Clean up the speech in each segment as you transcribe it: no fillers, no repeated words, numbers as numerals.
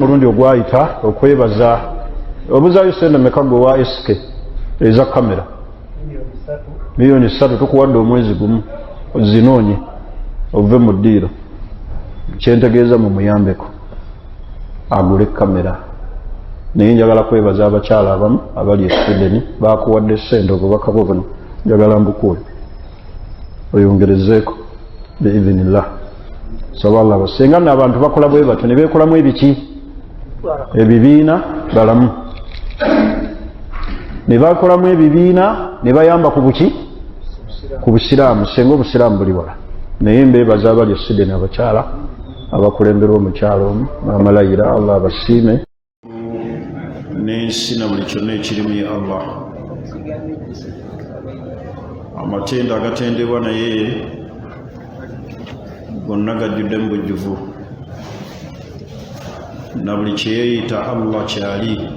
Mulundi ogwayita okwebaza obuzayo sente meka gwe wa SK eza kamera? 3 million. Tukuwadde omwezi gumu ozinoonye ove mu ddiiro. Kyentegeeza, mumuyambeko agule kamera. Naye njagala kwebaza abakyala abamu abali e Sweden bakuwadde sente. Obubaka bwo buno njagala mbukuwe oyongerezeeko biidhinillah. Saba Allah basenga nno abantu bakola bwe batyo ne beekolamu ebiki, ebibiina balamu ne bakolamu ebibiina ne bayamba ku buki, ku busiraamu. Senga obusiraamu buli wala. Naye mbeebaza abali e Sweden, abakyala abakulemberwa omukyala omu Mamalayira, Allah abasiime. N'ensi na buli kyonna ekirimu ye Allah. Amatendo agatendebwa naye gonna gajjudde mu bujjuvu, na buli kyeyeeyita Allah kyali,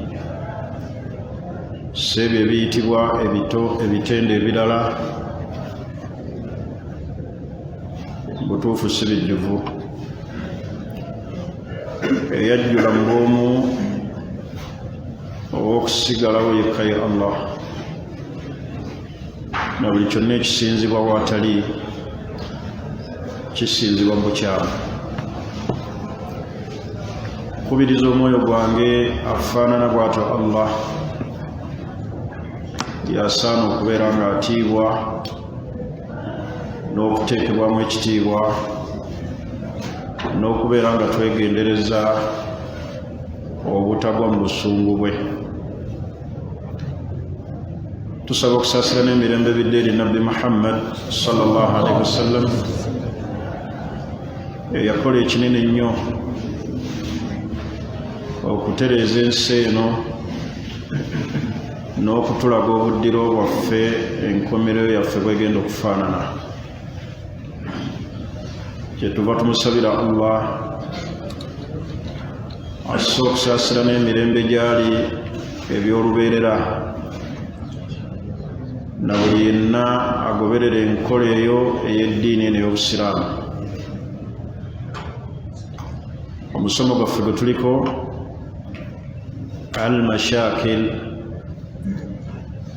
si ebyo ebiyitibwa ebito ebitendo ebirala butuufu si bijjuvu. Eyajjula mu bwomu ow'okusigalawo yekka ye Allah, na buli kyonna ekisinzibwa waatali kisinzibwa mu bukyamu. Kubiriza omwoyo gwange afaanana bw'atyo Allah yasaana okubeera nga atiibwa n'okuteekebwamu ekitiibwa n'okubeera nga twegendereza obutagwa mu busungu bwe. Tusaba okusaasira n'emirembe bidde eri Nabbi Muhammad sallallahu alaihi wasallam, eyakola ekinene ennyo okutereeza ensi eno n'okutulaga obuddiro bwaffe, enkomerero yaffe bwegenda okufaanana. Kyetuva tumusabira Allah asse okusaasira n'emirembe gyali eby'olubeerera na buli yenna agoberera enkola eyo ey'eddiini eno ey'obusiraamu. Omusomo gwaffe gwe tuliko, almashakil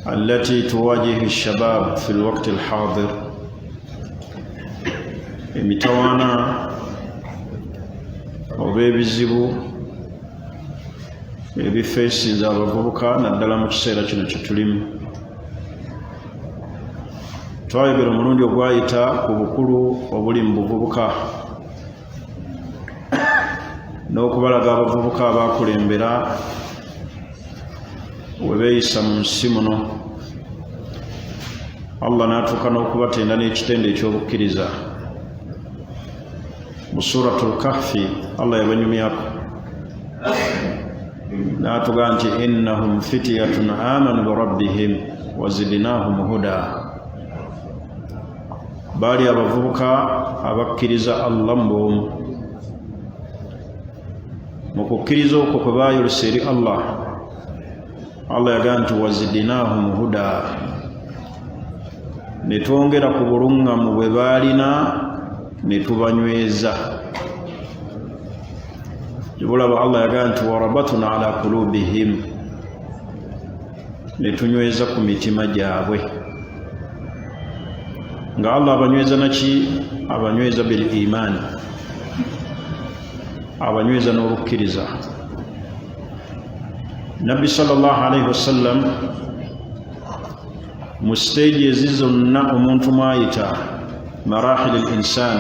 allati tuwajihu shabab fi lwakti alhadir, emitawaana oba ebizibu ebifeesinza abavubuka naddala mu kiseera kino kye tulimu. Twayogera omulundi ogwayita ku bukulu obuli mu buvubuka n'okubalaga abavubuka abakulembera we beeyisa mu nsi muno, Allah n'atuuka n'okubatenda n'ekitendo eky'obukkiriza. Mu Suratu Lkahfi Allah yabanyumyako n'atugaa nti innahum fityatun amanu birabbihim wazidnahum huda, baali abavubuka abakkiriza Allah mu bwomu. Mu kukkiriza okwo kwe baayolesa eri Allah, Allah yagaa nti wazidnahum huda, ne twongera ku buluŋŋamu bwe baalina ne tubanyweza. Bulaba Allah yagaa nti warabatuna ala kulubihim, ne tunyweza ku mitima gyabwe. Nga Allah abanyweza naki? Abanyweza bil imaani, abanyweza n'obukkiriza. Nabbi sallallahu alaihi wasallam mu siteegi ezi zonna omuntu mwayita, marahili l insan,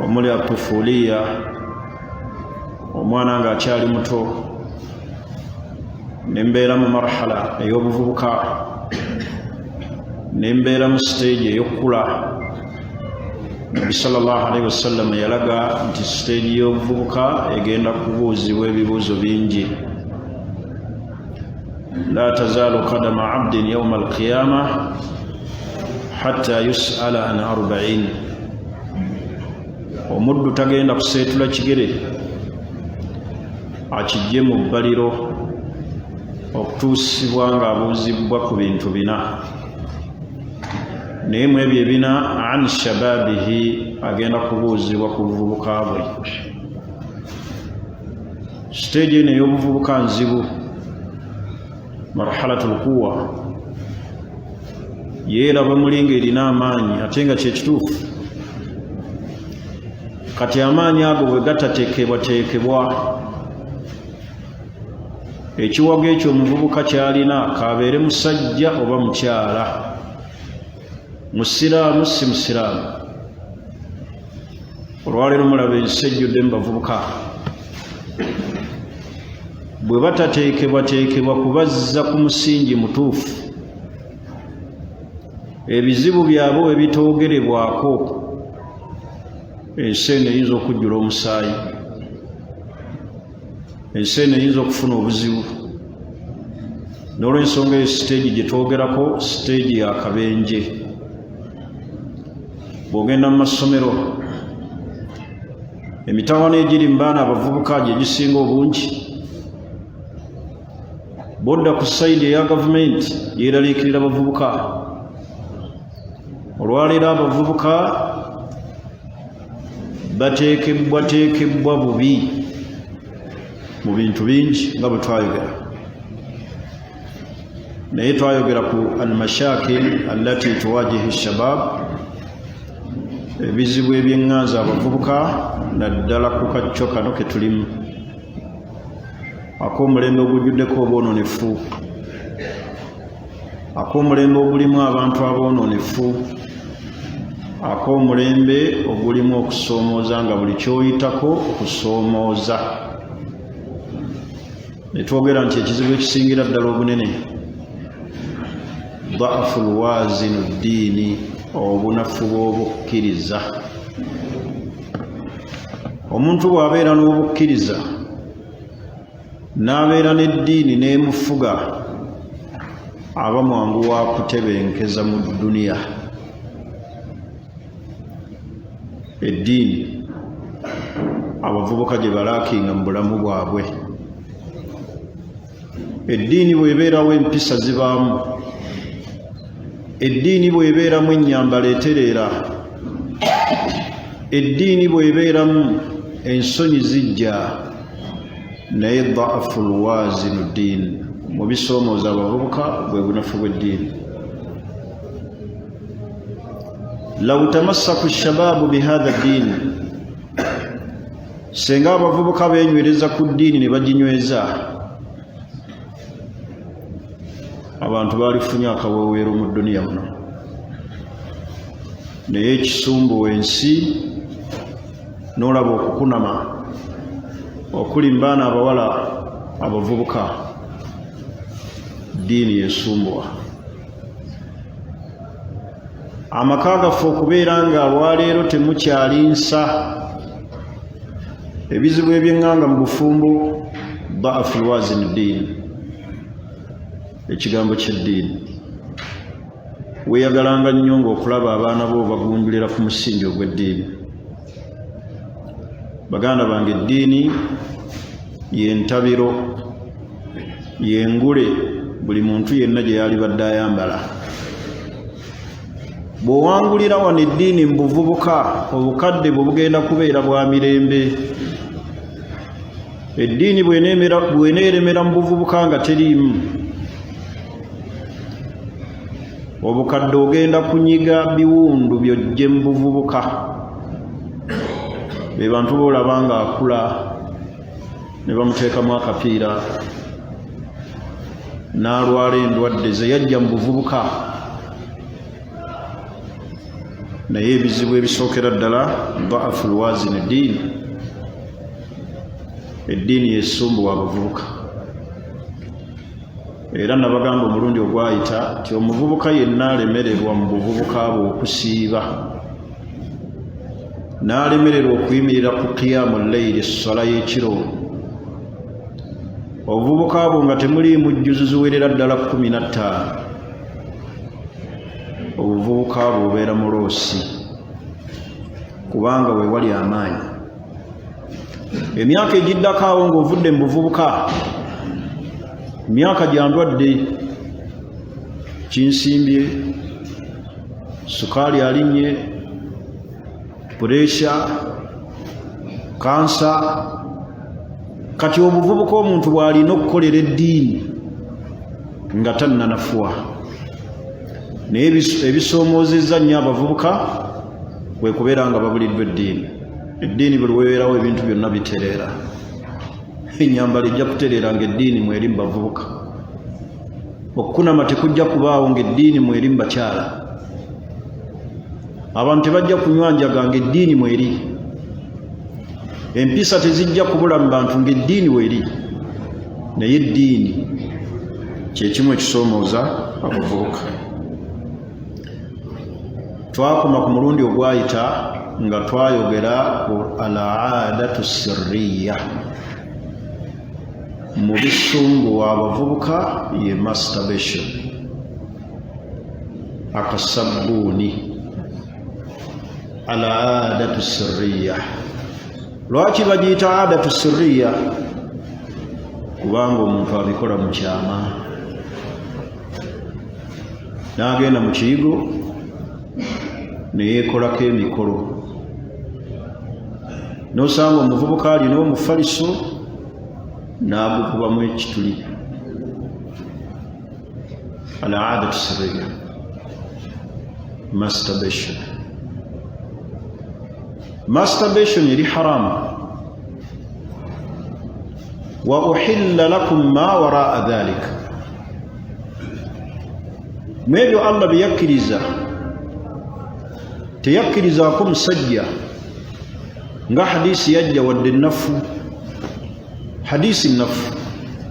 omuli atufuliya, omwana ng'akyali muto, nembeera mu marhala ey'obuvubuka, nembeera mu siteegi ey'okukula, Nabbi sallallahu alaihi wasallam yalaga nti siteegi y'obuvubuka egenda kubuuzibwa ebibuuzo bingi. La tazaalu qadama abdin yauma alqiyama hatta yusala an arbain, omuddu tagenda kuseetula kigere akijje mu bbaliro okutuusibwa ng'abuuzibwa ku bintu bina. Naye mu ebyo ebina, an shababihi, agenda kubuuzibwa ku buvubuka bwe. Siteegi eno ey'obuvubuka nzibu, marhalatu lquwa, yeeraba muli nga erina amaanyi ate nga kyekituufu. Kati amaanyi ago bwe gatateekebwateekebwa, ekiwago ekyo omuvubuka kyalina, kabeere musajja oba mukyala, musiraamu si musiraamu. Olwaleero mulaba ensi ejjudde mu bavubuka, bwe batateekebwateekebwa kubazza ku musingi mutuufu, ebizibu byabwe we bitoogerebwako, ensi eno eyinza okujjula omusaayi, ensi eno eyinza okufuna obuzibu. N'olwensonga eyo, siteegi gye twogerako siteegi ya kabenje. Bw'ogenda mu masomero, emitawaana egiri mu baana abavubuka gye gisinga obungi. Bw'odda ku sayidi eya gavumenti, yeeraliikirira bavubuka. Olwaleero abavubuka bateekebbwateekebbwa bubi mu bintu bingi nga bwe twayogera, naye twayogera ku almashakil allati tuwajihi shabab, ebizibu ebyeŋŋanza abavubuka, naddala ku kacco kano ke tulimu ak'omulembe ogujjuddeko obwononefu, ak'omulembe ogulimu abantu aboononefu, ak'omulembe ogulimu okusoomooza, nga buli kyoyitako okusoomooza. Ne twogera nti ekizibu ekisingira ddala obunene daafu lwazinu ddiini, obunafu bw'obukkiriza. Omuntu bw'abeera n'obukkiriza n'abeera n'eddiini n'emufuga, aba mwangu wa kutebenkeza mu dduniya. Eddiini abavubuka gye balaakinga mu bulamu bwabwe, eddiini bw'ebeerawo empisa zibaamu, eddiini bw'ebeeramu ennyambala etereera, eddiini bw'ebeeramu ensonyi zijja. Naye daafu lwazinu ddiini, mu bisoomooza abavubuka bwe bunafu bw'eddiini. Law tamassaku shabaabu bihatha ddiini, senga abavubuka benywereza ku ddiini ne baginyweza, abantu balifunye akaweweero mu dduniya muno. Naye ekisumbuwa ensi, n'olaba okukunama okuli mu baana abawala abavubuka, ddiini yesumbuwa. Amaka gaffe okubeera nga olwaleero temukyali nsa, ebizibu ebyeŋŋanga mu bufumbo, daafu lwazini ddiini, ekigambo ky'eddiini. Weeyagalanga nnyo ng'okulaba abaana bo bagunjulira ku musingi ogw'eddiini. Baganda bange, eddiini yentabiro, yengule buli muntu yenna gye yalibadde ayambala. Bw'owangulira wano eddiini mu buvubuka, obukadde bwe bugenda kubeera bwa mirembe. Eddiini bw'eneeremera mu buvubuka nga teriimu, obukadde ogenda kunyiga biwundu byojje mu buvubuka. Be bantu boolaba nga akula ne bamuteekamu akapiira n'alwala endwadde ze yajja mu buvubuka. Naye ebizibu ebisookera ddala daafu lwazini ddiini, eddiini yesumbuwa abavubuka. Era nabagamba omulundi ogwayita nti omuvubuka yenna alemererwa mu buvubuka bwe okusiiba, n'alemererwa okuyimirira ku kiyamu leyiri, esswala y'ekiro, obuvubuka bwo nga temuliimu jjuzu ziwerera ddala 15, obuvubuka bwo bubeera mu loosi, kubanga wewali amaanyi. Emyaka egiddako awo ng'ovudde mu buvubuka, myaka gya ndwadde, kinsimbye, sukaali alinnye, puresha, kansa. Kati obuvubuka omuntu bw'alina okukolera eddiini nga tannanafuwa, naye ebisoomoozezza nnyo abavubuka kwe kubeera nga babuliddwa eddiini. Eddiini buli webeerawo ebintu byonna bitereera. Ennyambala ejja kutereera ng'eddiini mweri mu bavubuka. Okukunama tekujja kubaawo ng'eddiini mweri mu bakyala. Abantu tebajja kunywa njaga ng'eddiini mweri. Empisa tezijja kubula mu bantu ng'eddiini weri. Naye eddiini kyekimu ekisoomooza abavubuka. Twakoma ku mulundi ogwayita nga twayogera ku al-aadatu sirriya. Mu bisumbuwa abavubuka ye masturbation, akasabbuuni, al-aadatu sirriya. Lwaki bagiyita aadatu sirriya? Kubanga omuntu abikola mu kyama, n'agenda mu kiyigo ne yeekolako emikolo, n'osanga omuvubuka alina omufaliso n'agukubamu ekituli. Al-aadatu sirriya, masturbation. Masturbation eri haramu. Wa uhilla lakum ma waraa dhalika, mu ebyo Allah bye yakkiriza, teyakkirizaako musajja nga hadisi yajja wadde ennafu. Hadisi nnafu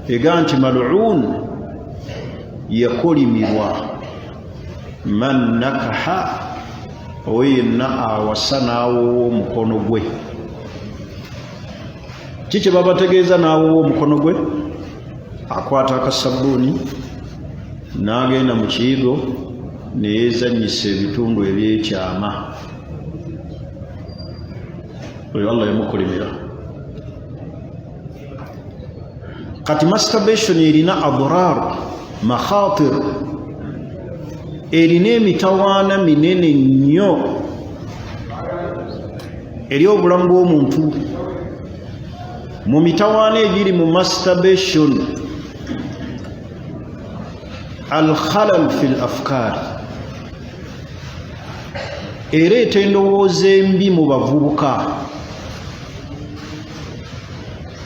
ega nti mal'un, yakolimirwa man nakaha, oyo yenna awasa n'awoowa omukono gwe. Ki kye babategeeza n'awoowa omukono gwe? Akwata akasabbuuni n'agenda mu kiyigo ne yeezannyisa ebitundu ebyekyama. Oyo Allah yamukolimira. Kati masturbation erina adrar, makhatir, erina emitawaana minene nnyo eri obulamu bw'omuntu. Mu mitawaana egiri mu masturbation, alkhalal fi l afkaar, ereeta endowooza embi mu bavubuka.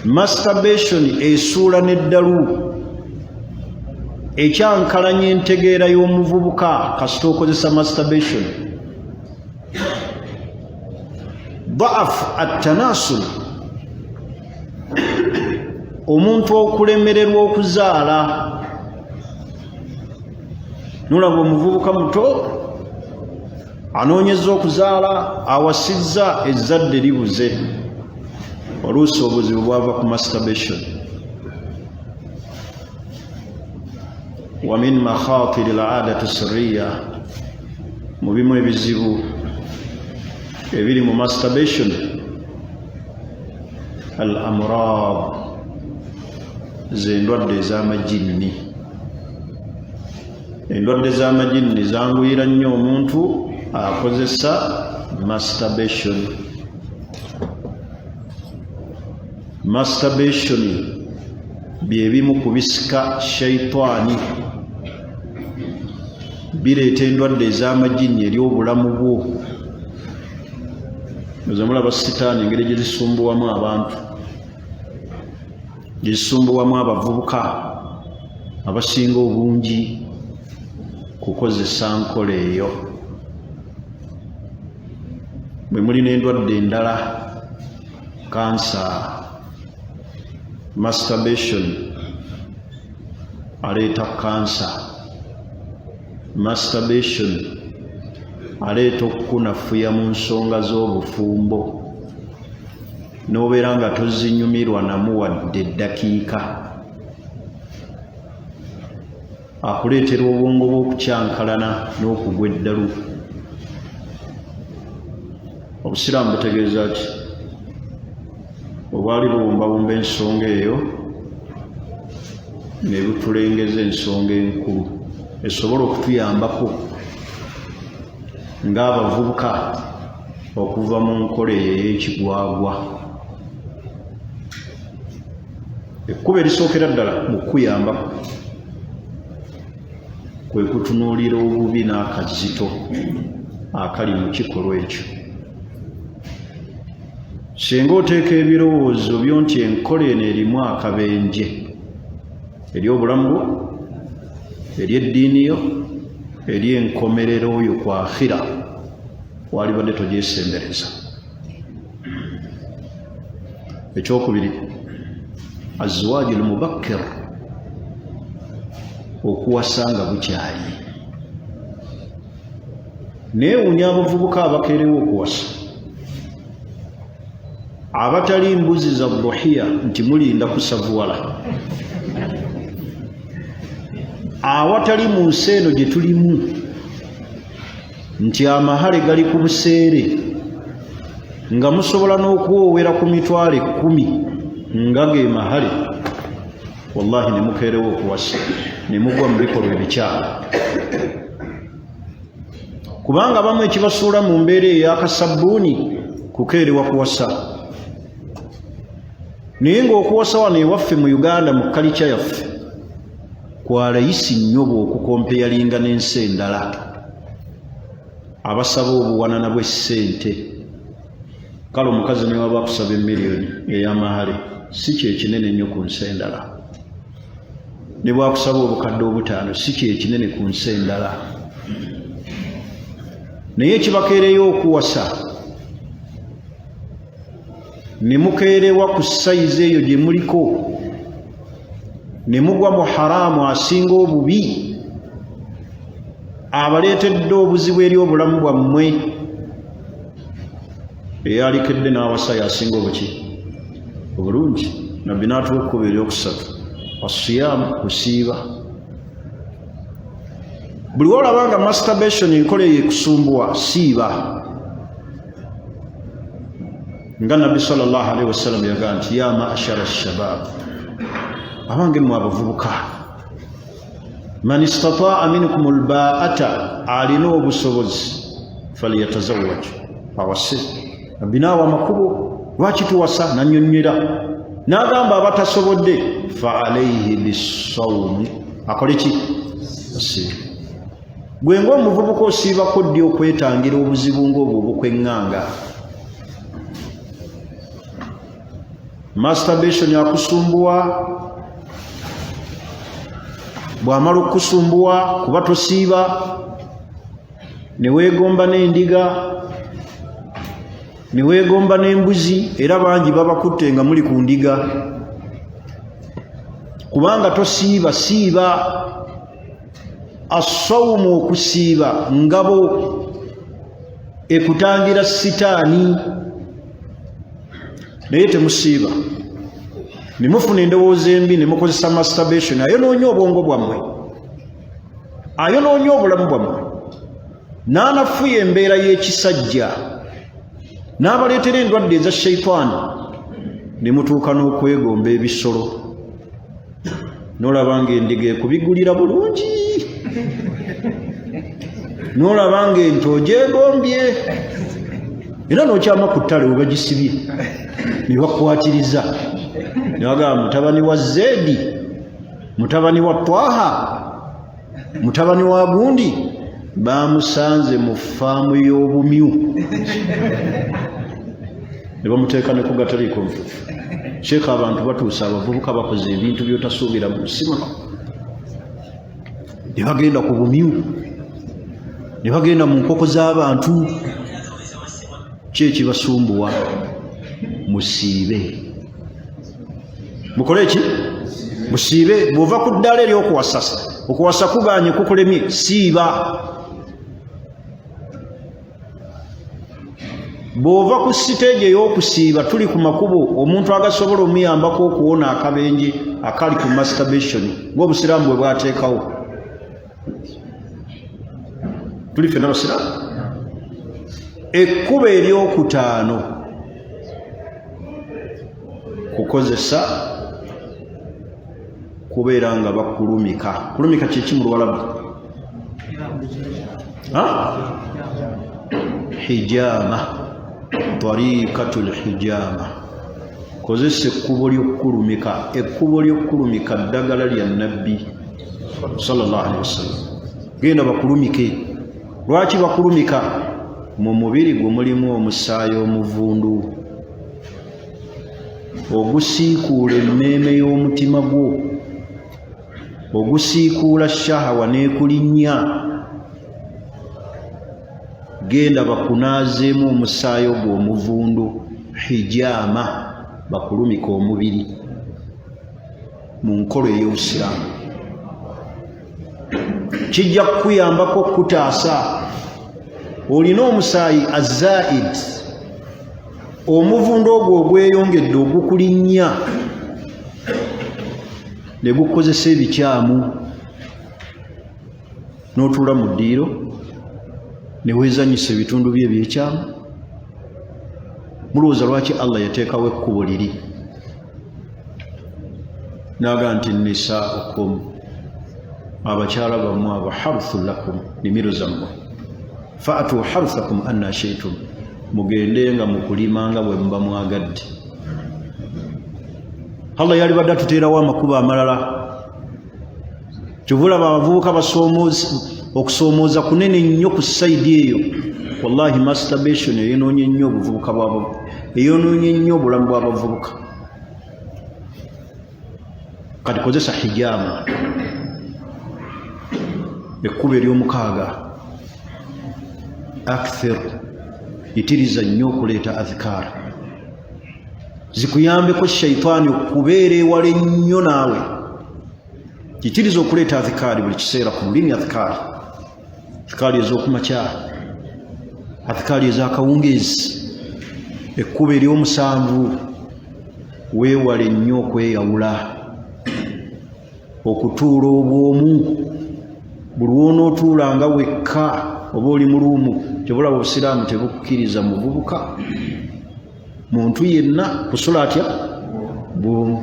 Masturbation esuula n'eddalu, ekyankalanya entegeera y'omuvubuka kasita okozesa masturbation. Da'af attanasul, omuntu okulemererwa okuzaala. Nolaba omuvubuka muto anoonyezza okuzaala, awasizza, ezzadde libuze. Oluusi obuzibu bwava ku masturbation. Wa min makhatiri al-aadati sirriya, mu bimu ebizibu ebiri mu masturbation, al amrad, zendwadde ez'amajinni. Endwadde z'amajinni zanguyira nnyo omuntu akozesa masturbation. Masturbation bye bimu ku bisika shaitaani, bireeta endwadde ez'amajinni eri obulamu bwo. Nze mulaba sitaani engeri gye zisumbuwamu abantu, gye zisumbuwamu abavubuka abasinga obungi kukozesa nkola eyo. Bwe mulina endwadde endala, kansa, masturbation aleeta kansa, masturbation aleeta okukunafuya mu nsonga z'obufumbo, n'obeera nga tozinyumirwa namu wadde eddakiika. Akuleetera obwongo bw'okukyankalana n'okugwa eddalu. Obusiraamu butegeeza ki? Obwali bubumbabumba ensonga eyo ne butulengeza ensonga enkulu esobola okutuyambako ng'abavubuka okuva mu nkola eyo ey'ekigwagwa. Ekkubo erisookera ddala mu kukuyambako kwe kutunuulira obubi n'akazito akali mu kikolwa ekyo. Singa oteeka ebirowoozo byo nti enkola eno erimu akabenje eri obulamu bwo, eri eddiini yo, eri enkomerero yo ku akhira, waalibadde togyesembereza. Ekyokubiri, aziwaaju lmubakkir, okuwasa nga bukyali. Neewuunya abavubuka abakeerewo okuwasa abatali mbuzi za duhiya nti mulinda kusavuwala awatali mu nsi eno gye tulimu nti amahale gali ku buseere nga musobola n'okuwoowera ku mitwalo ekkumi nga ge mahale, wallahi ne mukeerewo okuwasa ne mugwa mu bikolwa ebikyamu, kubanga abamu ekibasuula mu mbeera ey'akasabbuuni kukeerewa kuwasa. Naye ng'okuwasa wano ewaffe mu Uganda mu kalikya yaffe kwa layisi nnyo bw'okukompeyalinga n'ensi endala abasaba obuwanana bw'essente. Kale omukazi ne waba akusaba emiliyoni ey'amahale si kyekinene nnyo ku nsi endala, ne bwakusaba obukadde obutaano si kyekinene ku nsi endala, naye ekibakeereyo okuwasa ne mukeerewa ku sayizi eyo gye muliko ne mugwa mu haraamu asinga obubi abaleetedde obuzibu eri obulamu bwammwe. Eyalikedde n'awasa yasinga obuki obulungi. Nabbi n'atuwa ekkubo eryokusatu, asiyaamu, kusiiba. Buli wolaba nga masturbation enkola eyo ekusumbuwa, siiba. Nga Nabbi sallallahu alaihi wasallam yagaa nti ya mashara shabab, abange mmwe abavubuka, man istataa minkum lbaata, alina obusobozi, falyatazawaj, awase. Nabbi naawe amakubo lwaki tuwasa nanyonnyera n'agamba abatasobodde fa alaihi bisawumi, akole ki? Asiibe. Gwe ng'omuvubuka osiibako ddi okwetangira obuzibu ng'obwo obukweŋŋanga? Masturbation akusumbuwa, bw'amala okukusumbuwa kuba tosiiba ne weegomba n'endiga ne weegomba n'embuzi, era bangi babakutte nga muli ku ndiga kubanga tosiiba. Siiba. Assawumu, okusiiba, ngabo ekutangira sitaani, naye temusiiba ne mufuna endowooza embi ne mukozesa masturbation ayonoonya obwongo bwammwe, ayonoonya obulamu bwammwe, n'anafuya embeera y'ekisajja, n'abaleetera endwadde eza shaitaani ne mutuuka n'okwegomba ebisolo. Nolaba ng'endiga ekubigulira bulungi, nolaba ng'ente ogyegombye, era n'okyama ku ttale we bagisibye ne bakwatiriza ne bagamba mutabani wa Zeedi, mutabani wa Twaha, mutabani wa gundi bamusanze mu faamu y'obumyu ne bamuteeka ne ku gataliiko nfufu. Sheekha, abantu batuuse, abavubuka bakoze ebintu by'otasuubira mu nsi muno, ne bagenda ku bumyu, ne bagenda mu nkoko z'abantu. Ki ekibasumbuwa? Musiibe. Mukole ki? Musiibe. Bw'ova ku ddaala ery'okuwasasa, okuwasa kugaanye, kukulemye, siiba. Bw'ova ku siteegi ey'okusiiba, tuli ku makubo omuntu agasobola omuyambako okuwona akabenje akali ku masturbation ng'obusiraamu bwe bwateekawo. Tuli ffenna basiraamu. Ekkubo eryokutaano kukozesa kubeera nga bakulumika. Kulumika kyeki mu Luwalabu? Hijama, tariikatu lhijama. Kozesa ekkubo ly'okukulumika. Ekkubo ly'okukulumika ddagala lya Nabbi sallallahu alaihi wasallam. Genda bakulumike. Lwaki bakulumika? Mu mubiri gwo mulimu omusaayi omuvundu ogusiikuula emmeeme y'omutima gwo, ogusiikuula shahawa n'ekulinnya. Genda bakunaazeemu omusaayi ogwo omuvundu, hijaama, bakulumika omubiri mu nkola ey'obusiraamu. Kijja kukuyambako okukutaasa. Olina omusaayi azaid, omuvundo ogwo ogweyongedde ogukulinnya ne gukukozesa ebikyamu, n'otuula mu ddiiro ne weezanyisa ebitundu bye ebyekyamu. Mulowooza lwaki Allah yateekawo ekkubo liri n'aga nti nisaukum, abakyala bammwe abo, haruthu lakum, nimiro zammwe, faatu haruthakum anna sheitum, mugende nga mukulima nga bwe muba mwagadde. Allah yalibadde atuteerawo amakubo amalala. Kyova olaba abavubuka okusoomooza kunene nnyo ku sayidi eyo. Wallahi, masturbation eyonoonye nnyo obuvubuka bwabo, eyonoonye nnyo obulamu bw'abavubuka. Kati kozesa hijama. Ekkubo ery'omukaaga, akthir, yitiriza nnyo okuleeta adhikaar zikuyambeko shaitaani okubeera ewala ennyo naawe. Yitiriza okuleeta adhikaari buli kiseera ku lulimi, adhikaari, adhikaari ez'okumakya, adhikaari ez'akawungeezi. Ekkubo ery'omusanvu, weewale nnyo okweyawula, okutuula obwomu. Buli wonootuula nga wekka oba oli mu luumu, kyebulaba obusiraamu tebukkiriza muvubuka muntu yenna kusula atya bwomu.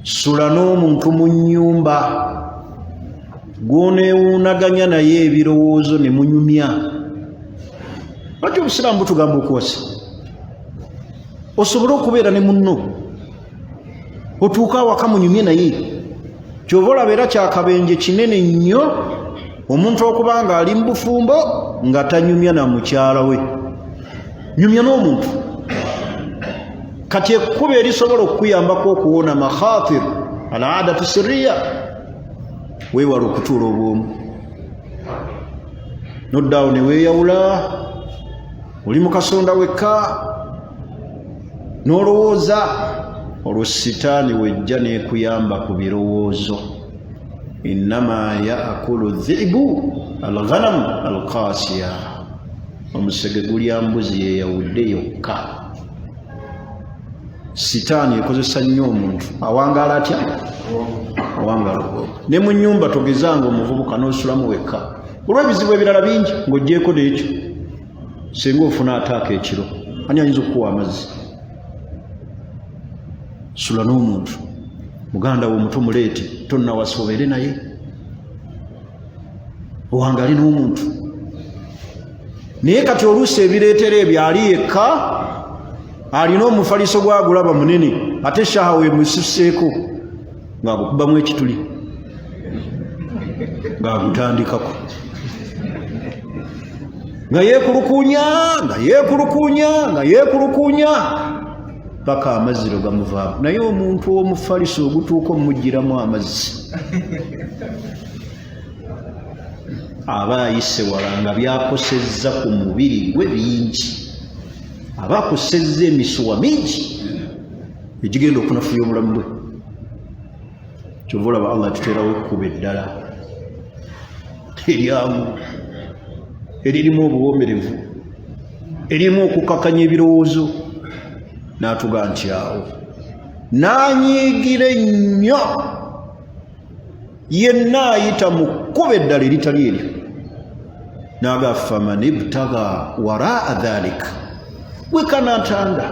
Sula n'omuntu mu nnyumba gw'oneewuunaganya naye ebirowoozo ne munyumya. Lwaki obusiraamu butugamba okuwasa? Osobole okubeera ne munno, otuuke awaka munyumye naye. Kyova olaba era kyakabenje kinene nnyo omuntu okuba nga ali mu bufumbo nga tanyumya na mukyala we. Nyumya n'omuntu. Kati ekkubo erisobola okukuyambako okuwona makhatir alaadatu sirriya, weewala okutuula obwomu, noddaawo ne weeyawula, oli mu kasonda wekka n'olowooza, olwo sitaani wejja n'ekuyamba ku birowoozo. Innama yaakulu dhibu alghanam alqasiya, omusege gulya mbuzi yeyawudde yokka. Sitaani ekozesa nnyo omuntu awangaala atya? Awangaala ne mu nyumba. Togezanga omuvubuka n'osulamu wekka olw'ebizibu ebirala bingi ng'ogyeko n'ekyo. Singa ofuna ataaka ekiro, ani ayinza okukuwa amazzi? Sula n'omuntu, muganda wo omuto muleete, tonnawasa, obeere naye, owangaale n'omuntu. Naye kati oluusi ebireetera ebyo, ali yekka, alina omufaliso gwagulaba munene, ate shaha wemususeeko ng'agukubamu ekituli ng'agutandikako, nga yeekulukuunya, nga yeekulukuunya, nga yeekulukuunya paka amazzi lwe gamuvaamu. Naye omuntu omufaliso ogutuuka omugiramu amazzi aba ayise wala, nga byakosezza ku mubiri gwe bingi, aba akosezza emisuwa mingi egigenda okunafuya obulamu bwe. Kyova olaba Allah atuteerawo ekkubo eddala eryangu, eririmu obuwoomerevu, eririmu okukakanya ebirowoozo, n'atuga nti awo n'anyiigira ennyo yenna ayita mu kkubo eddala eritali eryo, n'aga faman ibtaga waraa dhalik, wekanatanga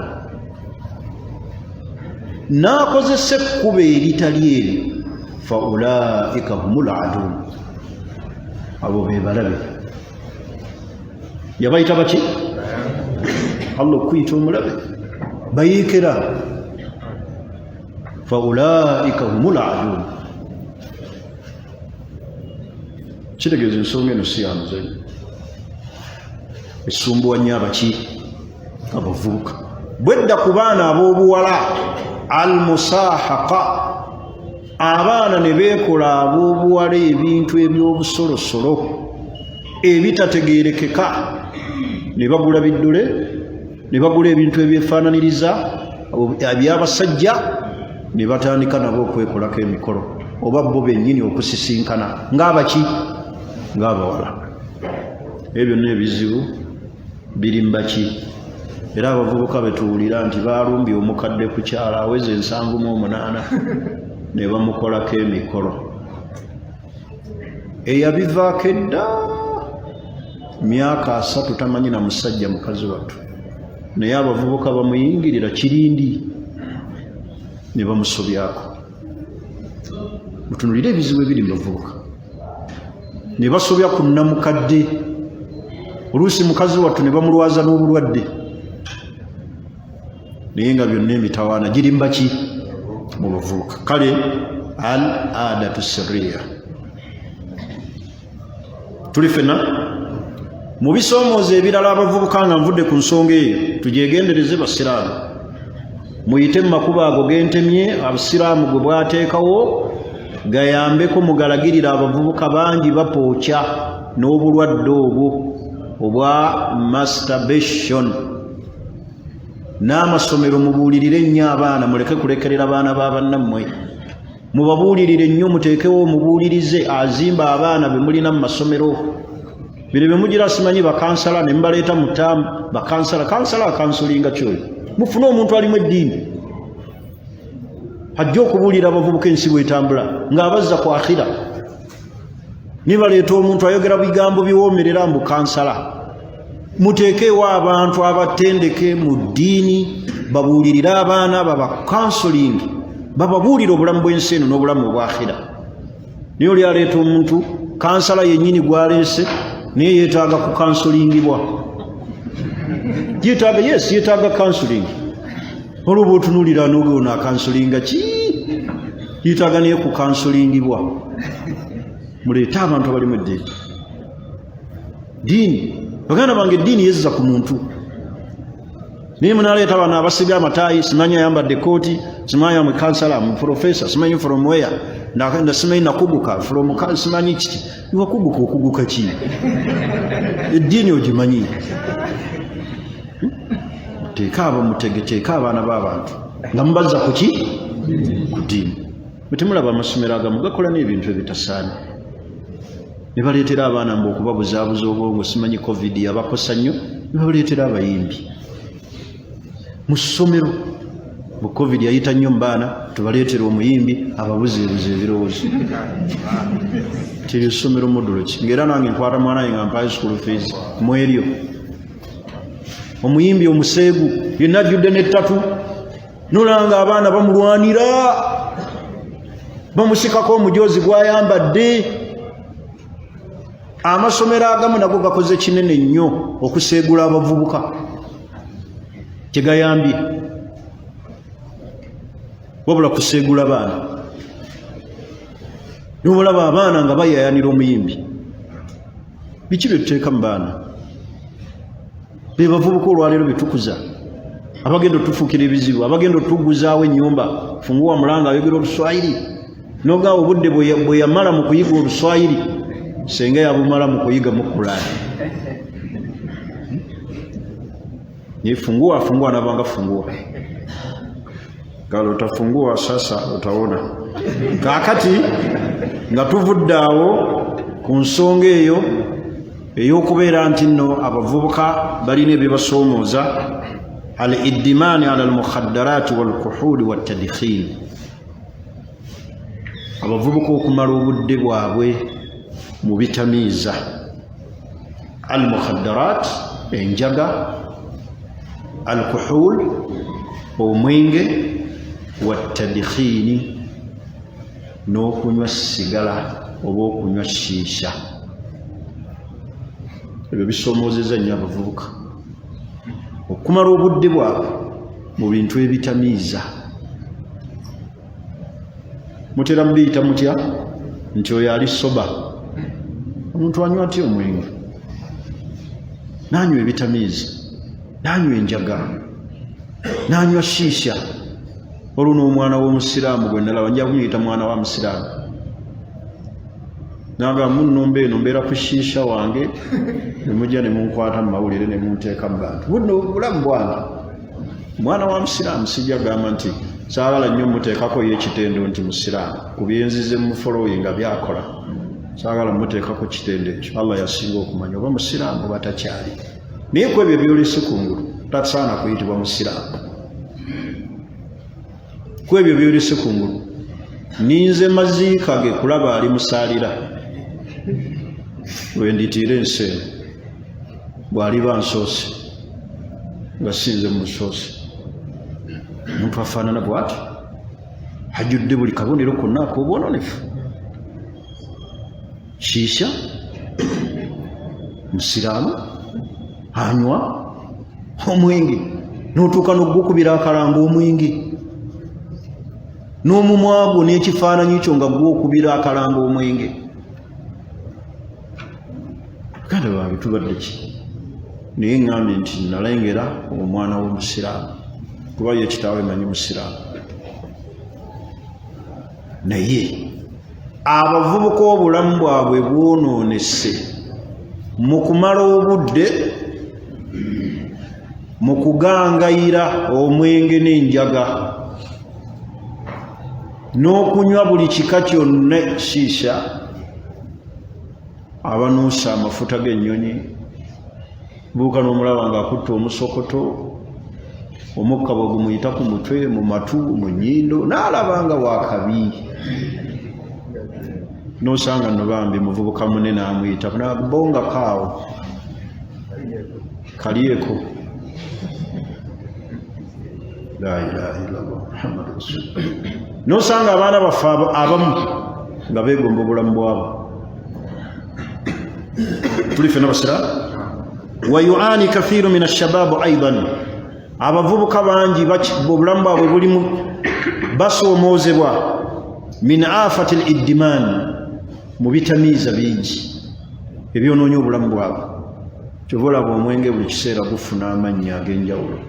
n'akozesa ekkubo eritali eryo, fa ulaika humul adun, abo be balabe. Yabayita baki? Allah okuyita omulabe. Bayiikira. Faulaika humul adun. Kitegeeza ensonga eno si yamuzanyo, esumbuwa nnyo abaki abavubuka. Bwedda ku baana ab'obuwala, al musahaqa, abaana ne beekola ab'obuwala ebintu eby'obusolosolo ebitategeerekeka, ne bagula biddole, ne bagula ebintu ebyefaananiriza eby'abasajja, ne batandika nabo okwekolako emikolo, oba bo bennyini okusisinkana ng'abaki, ng'abawala. Ebyo byonna ebizibu biri mbaki. Era abavubuka betuwulira nti baalumbye omukadde ku kyalo aweza 78 ne bamukolako emikolo, eyabivaako edda myaka 30 tamanyi na musajja mukazi wattu, naye abavubuka bamuyingirira kirindi ne bamusobyako. Mutunulire ebizibu ebiri mu bavubuka, ne basobya ku nnamukadde, oluusi mukazi wattu ne bamulwaza n'obulwadde, naye nga byonna emitawaana giri mbaki mu bavubuka. Kale al adatu sirriya, tuli fena mu bisoomooza ebirala abavubuka. Nga nvudde ku nsonga eyo, tugyegendereze basiraamu, muyite mu makubo ago gentemye abusiraamu gwe bwateekawo gayambeko, mugalagirira. Abavubuka bangi bapookya n'obulwadde obwo obwa masturbation. N'amasomero mubuulirire nnyo abaana, muleke kulekerera baana ba bannammwe, mubabuulirire nnyo, muteekewo omubuulirize azimba abaana be mulina mu masomero. Bino bye mugira simanyi bakansala ne mubaleeta mu ttaamu bakansala, kansala akansulinga kyoyo. Mufune omuntu alimu eddiini ajja okubuulira abavubuka ensi bwetambula ng'abazza ku akhira. Nibaleeta omuntu ayogera bigambo biwoomerera mbu kansala. Muteekeewo abantu abatendeke mu ddiini babuulirire abaana, babakansoling, bababuulire obulamu bw'ensi eno n'obulamu obwakhira. Naye oli aleeta omuntu kansala yennyini gwaleese, naye yeetaaga kukansolingibwa, yeetaaga, yes, yeetaaga counseling. Olwoba otunuulira n'ogona akansolinga ki, yeetaaga naye kukansolingibwa. Muleete abantu abalimu eddiini. Diini, baganda bange, eddiini yezza ku muntu. Naye munaleeta bano abasibye amataayi, simanyi ayambadde ekooti, simanyi amwe kansala, mu profesa, simanyi from where, simanyi nakuguka from, simanyi kiti. Wakuguka okuguka ki? Eddiini ogimanyi? Teeka abo, mutege, teeka abaana b'abantu nga mubazza ku ki? Ku ddiini. Bwe temulaba amasomero agamu gakola n'ebintu ebitasaana ne baleetera abaana mbu okubabuzaabuza obwongo, simanyi COVID yabakosa nnyo, ne babaleetera abayimbi mu ssomero bu COVID yayita nnyo mu baana, tubaleetera omuyimbi ababuzeebuza ebirowoozo. Teryo ssomero modulo ki? Ngaera nange nkwata mwana ye nga mpayo school fees mu eryo, omuyimbi omuseegu yenna ajjudde n'ettatu, nolanga abaana bamulwanira, bamusikako omujoozi gwayambadde. Amasomero agamu nago gakoze kinene nnyo okuseegula abavubuka, kyegayambye wabula kuseegula baana. Nobulaba abaana nga bayayanira omuyimbi. Biki byetuteeka mu baana be bavubuka olwaleero byetukuza, abagenda otufuukira ebizibu, abagenda otuguzaawo ennyumba? Funguwa mulanga ayogera oluswayiri, nogaawo obudde bwe yamala mu kuyiga oluswayiri senga yabumala mu kuyiga mu Kulaani. Naye funguwa, fungua, nabanga funguwa galo, utafungua sasa utaona. Kaakati nga tuvudde awo ku nsonga eyo ey'okubeera nti nno abavubuka balina ebyebasoomooza, al iddimaani ala almukhaddarati walkuhuli wattadkhin, abavubuka okumala obudde bwabwe mu bitamiiza, al mukhaddarat enjaga, alkuhul omwenge, wattadkhiini n'okunywa sigala oba okunywa shisha. Ebyo bisomoozeza nnyo abavubuka okumala obudde bwabwe. Mu bintu ebitamiiza mutera mubiyita mutya nti oyo ali soba? Omuntu anywa atya omwenge, nanywa ebitamiiza, nanywa enjaga, nanywa shiisha? Olwo n'omwana w'omusiraamu gwe nalaba, nja kumuyita mwana wa musiraamu, naga munno, mba eno mbeera ku shiisha wange, nemujja ne munkwata mu mawulire ne munteeka mu bantu. Buno bulamu bwange. Mwana wa musiraamu, sijja gamba nti saagala nnyo muteekako ye ekitendo nti musiraamu ku byenzize mufolowinga nga byakola. Saagala muteekako kitendo ekyo, Allah yasinga okumanya oba musiraamu oba takyali. Naye ku ebyo byolese kungulu, tasaana kuyitibwa musiraamu. Ku ebyo byolese kungulu, ninze maziika ge kulaba ali musaalira wenditiira ensi eno, bw'aliba nsoose nga sinze musoose. Omuntu afaanana bw'ati ajjudde buli kabonero konna ak'obwononefu, shiisha, musiraamu anywa omwenge, n'otuuka n'ogukubira akalanga omwenge n'omumwa gwo n'ekifaananyi kyo nga gwokubira akalanga omwenge. Baganda bange, tubadde ki? Naye ŋŋambye nti nalengera omwana w'omusiraamu, kuba ye kitaawe manyi musiraamu. Naye abavubuka obulamu bwabwe bwonoonese mu kumala obudde mu kugangayira omwenge n'enjaga n'okunywa buli kika kyonna, shiisha, abanuusa amafuta g'ennyonyi. Buuka n'omulaba ng'akutta omusokoto, omukka bwe gumuyita ku mutwe, mu matu, mu nnyindo, n'alaba nga wakabi. N'osanga nno bambi muvubuka munene amuyita nabongako awo kalyeko. La ilaha illallah Muhammadu rasulullah. Nosanga abaana baffe abamu nga begomba obulamu bwabo. Tuli fena basiraamu. Wayuani kathiru min ashababu aidan, abavubuka bangi obulamu bwabwe bulimu basoomoozebwa min afati l iddiman, mu bitamiiza bingi ebyonoonya obulamu bwabwe. Kyova olaba omwenge buli kiseera gufuna amannya ag'enjawulo,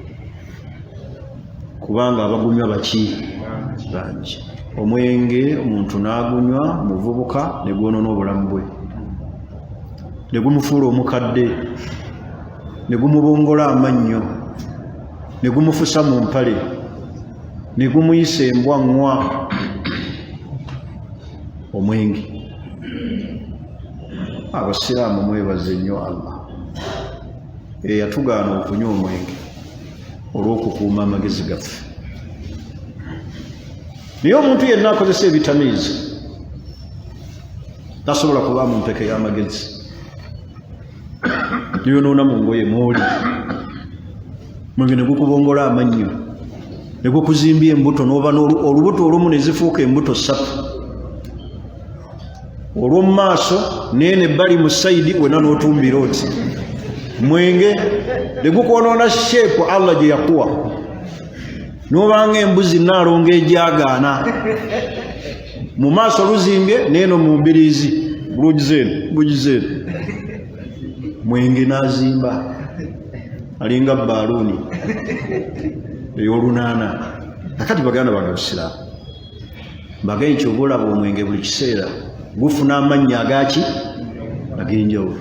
kubanga abagunywa baki? Bangi. Omwenge omuntu n'agunywa muvubuka ne gwonoona obulamu bwe, ne gumufuula omukadde, ne gumubongola amannyo, ne gumufusa mu mpale, ne gumuyisa embwa ŋŋwa. Omwenge, abasiraamu mwebaze nnyo Allah eyatugaana okunywa omwenge olw'okukuuma amagezi gaffe. Naye omuntu yenna akozesa ebitamiizi tasobola kuba mu mpeke y'amagezi. Niyonoona mu ngoye mwoli, mwenge ne gukubongola amannyo, ne gukuzimbya embuto, n'oba olubuto olumu ne zifuuka embuto ssatu, olw'omu maaso neeno ebbali mu side wena n'otumbira oti. Mwenge ne gukwonoona shape Allah gye yakuwa, n'obanga embuzi naalonga ejagaana mu maaso luzimbye neeno mu mbiriizi lugizeeno bugizeeno. Mwenge n'azimba alinga baaluuni ey'olunaana. Akati baganda bange abasiraamu, mbagaye kyova olaba omwenge buli kiseera gufuna amannya agaki ag'enjawulo.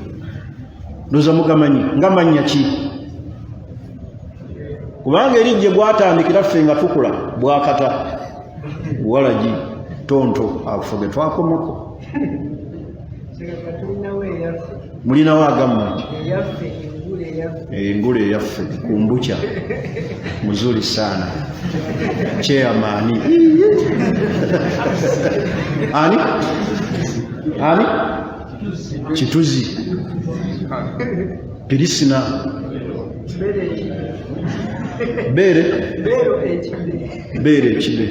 Ndoza mugamanyi nga mannya ki, kubanga erijje gwatandikira ffe nga tukula bwakata walagi tonto afo ge twakomako. Mulinawo agammwe? Engule eyaffe kumbucha muzuri sana, chairman ani ani kituzi pirisina beere beere ekibe.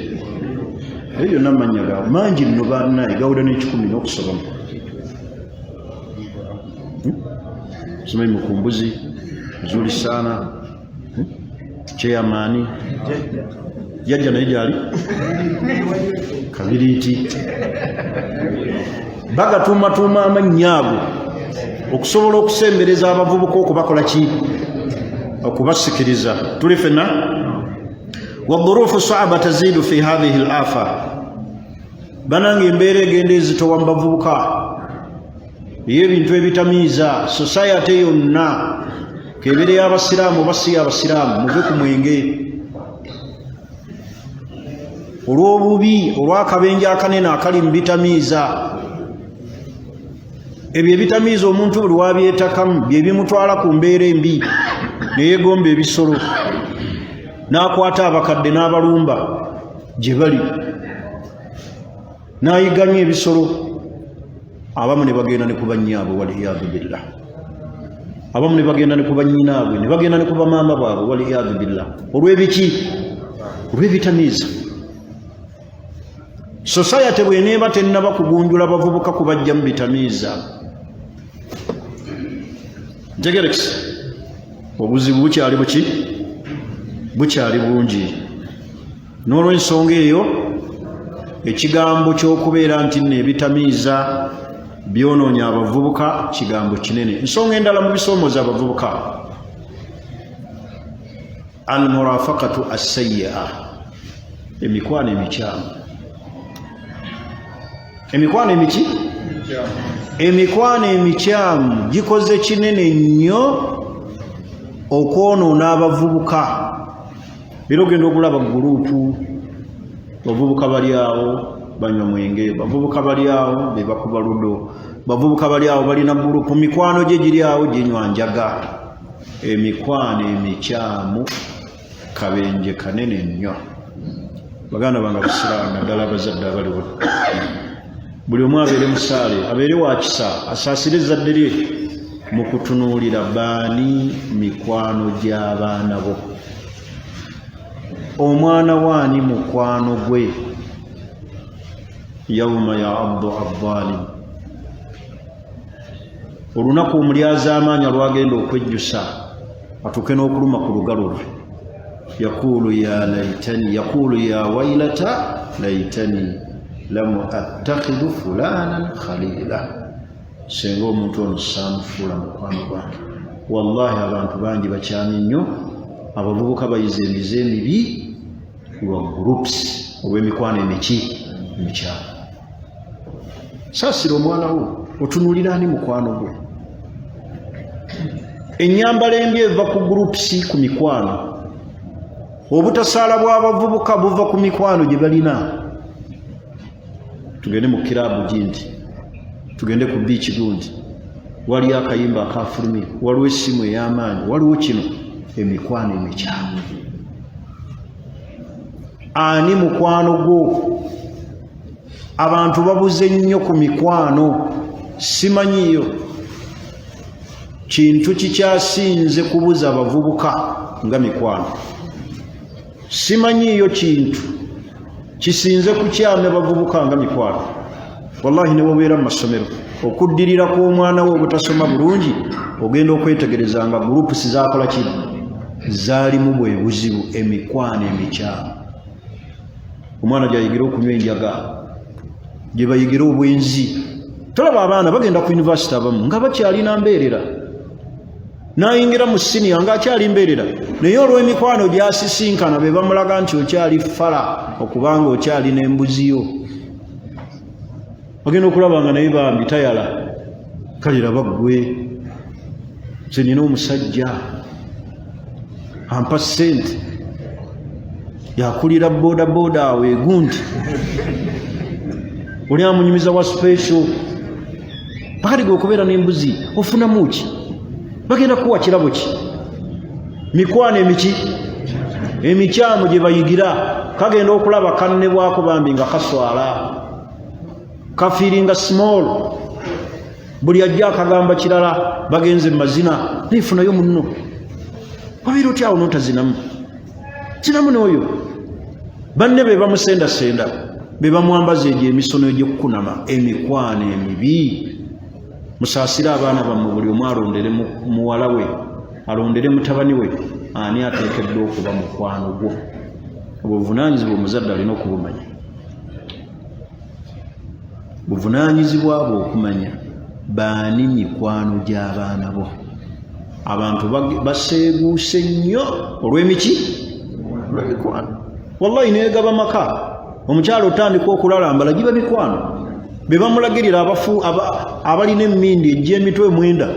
Eyo yonna amannya gaabwe mangi nno bannaye, gawera n'ekikumi n'okusobamu. Simanyi mukumbuzi muzuri sana. Chairman jajja naye gyali kabiriiti. Bagatuumatuuma amannya ago okusobola okusembereza abavubuka, okubakola ki? Okubasikiriza. Tuli fenna. Wadhurufu saaba taziidu fi hathihi l afa. Banange, embeera egenda ezitowa mu bavubuka ey'ebintu ebitamiiza. Society yonna, kebeere y'abasiraamu oba si y'abasiraamu, muve ku mwenge olw'obubi, olw'akabenje akanene akali mu bitamiiza. Ebyo ebitamiiza omuntu buli wabyetakamu bye bimutwala ku mbeera embi, neyegomba ebisolo, n'akwata abakadde n'abalumba gye bali, n'ayiganya ebisolo. Abamu ne bagenda ne ku bannyaabwe, waliyadu billah. Abamu ne bagenda ne ku bannyinaabwe, ne bagenda ne ku bamaama baabwe, waliyadu billah. Olw'ebiki? Olw'ebitamiiza. Society bweneeba tennaba kugunjula bavubuka kubajja mu bitamiiza, ntegerekisi, obuzibu bukyali buki? Bukyali bungi. N'olwensonga eyo, ekigambo ky'okubeera nti nno ebitamiiza byonoonya abavubuka kigambo kinene. Ensonga endala mu bisoomooza abavubuka, almurafakatu assayia, emikwano emikyamu. Emikwano emiki? Emikwano emikyamu gikoze kinene nnyo okwonoona abavubuka. Era ogenda okulaba group, bavubuka bali awo banywa mwenge, bavubuka bali awo bebakuba ludo, bavubuka bali awo balina group, mikwano gye giri awo ginywa njaga. Emikwano emikyamu kabenje kanene nnyo. Baganda bange abasiraamu, naddala abazadde abaliwo, buli omu abeere musaale, abeere wa kisa, asaasire ezzadde lye mu kutunuulira baani mikwano gy'abaana bo. Omwana waani mukwano gwe? Yauma yaaddu adhalim, olunaku omulyazaamaanya lwagenda okwejjusa atuuke n'okuluma ku lugalo lwe. Yakulu ya laitani, yakulu ya wailata laitani lam attakhidu fulanan khalila, senga omuntu ono saamufuula mukwano gwange. Wallahi, abantu bangi bakyamye nnyo. Abavubuka bayiza emize emibi lwa groups, olw'emikwano emiki? Emikyamu. Saasira omwana wo, otunuulira ani mukwano gwe. Ennyambala embi eva ku groups, ku mikwano. Obutasaala bw'abavubuka buva ku mikwano gye balina. Tugende mu kiraabu gindi, tugende ku biiki gundi, waliyo akayimba akafulumye, waliwo essimu ey'amaanyi, waliwo kino. Emikwano emikyamu. Ani mukwano gwo? Abantu babuze nnyo ku mikwano. Simanyiyo kintu kikyasinze kubuza abavubuka nga mikwano. Simanyiyo kintu kisinze kukyamya bavubuka nga mikwano. Wallahi, ne wobeera mu masomero, okuddirira kw'omwana we obutasoma bulungi, ogenda okwetegereza nga groups zakola ki? Zaalimu. Bwe buzibu, emikwano emikyamu. Omwana gyayigira okunywa enjaga, gye bayigira obwenzi. Tolaba abaana bagenda ku university, abamu nga bakyalina mbeerera, nayingira mu siniya ngaakyali mbeerera, naye olw'emikwano gyasisinkana be bamulaga nti okyali fala okubanga okyalina embuzi yo. Ogenda okulaba nga naye bambi tayala. Kale raba ggwe, nze nina omusajja ampa ssente, yakulira boda boda awo egundi, oli amunyumiza wa special. Pakati gwe okubeera n'embuzi ofunamu ki? Bagenda kuwa kirabo ki? Mikwano emiki? Emikyamu gye bayigira. Kagenda okulaba kannebwako bambi nga kaswala, kafeelinga small. Buli ajja akagamba kirala, bagenze mumazina, nefunayo munno. Wabeera otyawo notazinamu? Zinamu n'oyo. Banne be bamusendasenda, be bamwambaza egyo emisono egy'okukunama. Emikwano emibi. Musaasire abaana bammwe. Buli omu alondere muwala we, alondere mutabani we. Ani ateekeddwa okuba mukwano gwo? Obwo buvunaanyizibwa omuzadde alina okubumanya, buvunaanyizibwa bwe okumanya baani mikwano gy'abaana bo. Abantu baseeguuse nnyo olw'emiki, olw'emikwano. Wallahi negaba maka, omukyala otandika okulalambala giba mikwano be bamulagirira, abafu abalina emmindi egy'emitwe 9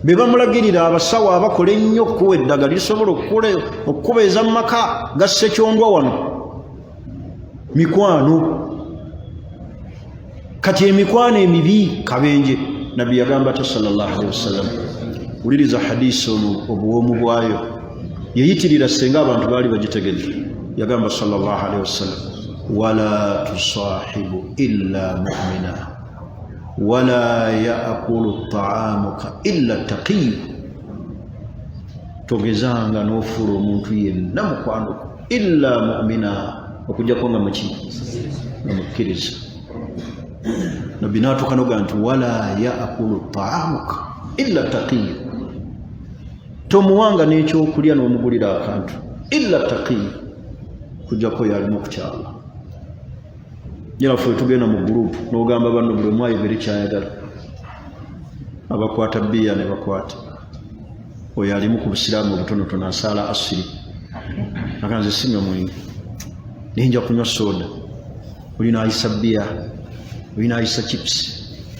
be bamulagirira, abasawo abakola ennyo okukuwa eddagala lisobola okukubeeza mu maka ga ssekyondwa wano. Mikwano. Kati emikwano emibi kabenje. Nabbi yagamba atya sallallahu alaihi wasallam? Wuliriza hadisi ono obuwoomu bwayo, yeyitirira senga abantu baali bagitegedde. Yagamba sallallahu alaihi wasallam, wala tusahibu illa mu'mina wala yaakulu taamuka illa taqiyu. Togezanga n'ofuula omuntu yenna mukwano gwo illa mu'mina, okujjako nga muki, nga mukkiriza. Nabbi n'atuuka noga nti wala yaakulu taamuka illa taqiyu, tomuwanga n'ekyokulya n'omugulira akantu illa taqiyu, kujjako yalimu okukyala. Era ffe tugenda mu gurupu n'ogamba banno buli omu ayogere kyayagala, abakwata bbiya ne bakwata oyo alimu ku busiraamu obutonotono, asaala asiri, akanze sinywa mwenge naye nja kunywa soda, oli n'ayisa bbiya, oli n'ayisa chips.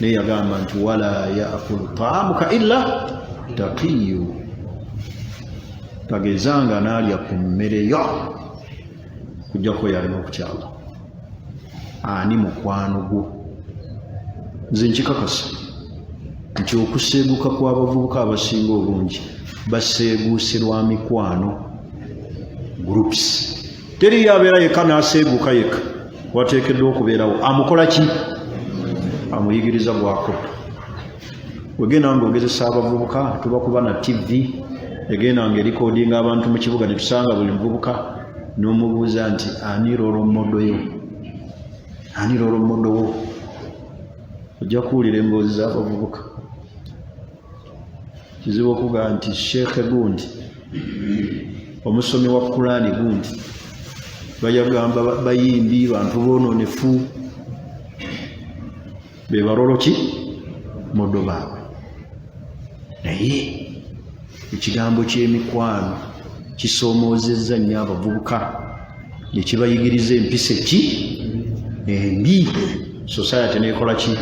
Naye yagamba nti wala yaakulu taamuka illa taqiyu, tagezanga n'alya ku mmere yo kujjako oyo alina okukyala. Ani mukwano gwo? Nze nkikakasa nti okuseeguka kw'abavubuka abasinga obungi baseeguuse lwa mikwano, groups. Teriyo abeera yekka n'aseeguka yekka, wateekeddwa okubeerawo amukola ki, amuyigiriza gwako. Wegenda nga ogezesa abavubuka, tubakuba na TV egenda nga erikodinga abantu mu kibuga, netusanga buli muvubuka n'omubuuza nti ani role model yo, ani role model wo? Ojja kuwulira emboozi z'abavubuka. Kizibu okugaa nti sheekhe gundi, omusomi wa Kulaani gundi, bayagamba bayimbi, bantu boononefu, be ba role ki model baabwe. Naye ekigambo ky'emikwano kisoomoozezza nnyo abavubuka ne kibayigiriza empisa eki embi, society nekola ki?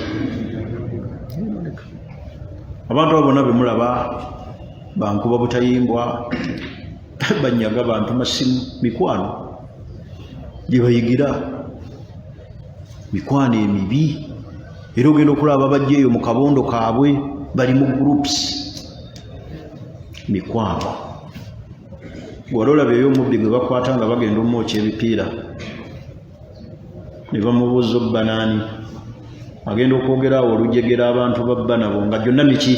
Abantu abo bonna bemulaba bankuba butayimbwa, banyaga bantu masimu, mikwano gyebayigira, mikwano emibi. Era ogenda okulaba bajja eyo mu kabondo kaabwe bali mu groups, mikwano. Wali olaba eyo omubbi gwe bakwata nga bagenda omwokya ebipiira ne bamubuuza obba naani, agenda okwogera awo olujegera abantu babba nabo nga gyonna miki,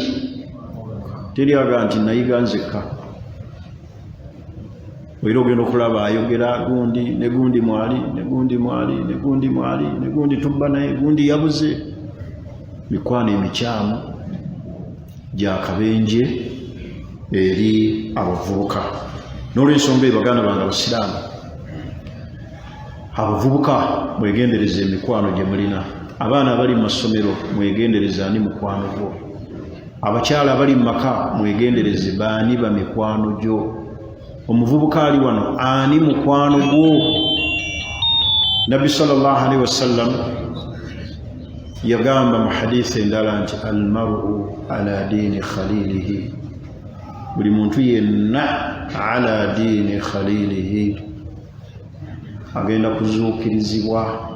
teri aga nti nayiga nzekka. Era ogenda okulaba ayogera gundi ne gundi mwali ne gundi mwali ne gundi mwali ne gundi tubba naye gundi yabuze. Mikwano emikyamu gyakabenje eri abavubuka. N'olwensonga eyo, baganda bange abasiraamu, abavubuka mwegendereza emikwano gye mulina. Abaana abali mu masomero, mwegendereza ani mukwano gwo. Abakyala abali mu maka, mwegendereze baani bamikwano gyo. Omuvubuka ali wano, ani mukwano gwo? Nabbi sallallahu alaihi wasallam yagamba mu hadisi endala nti almaru ala diini khalilihi, buli muntu yenna ala diini khalilihi, agenda kuzuukirizibwa,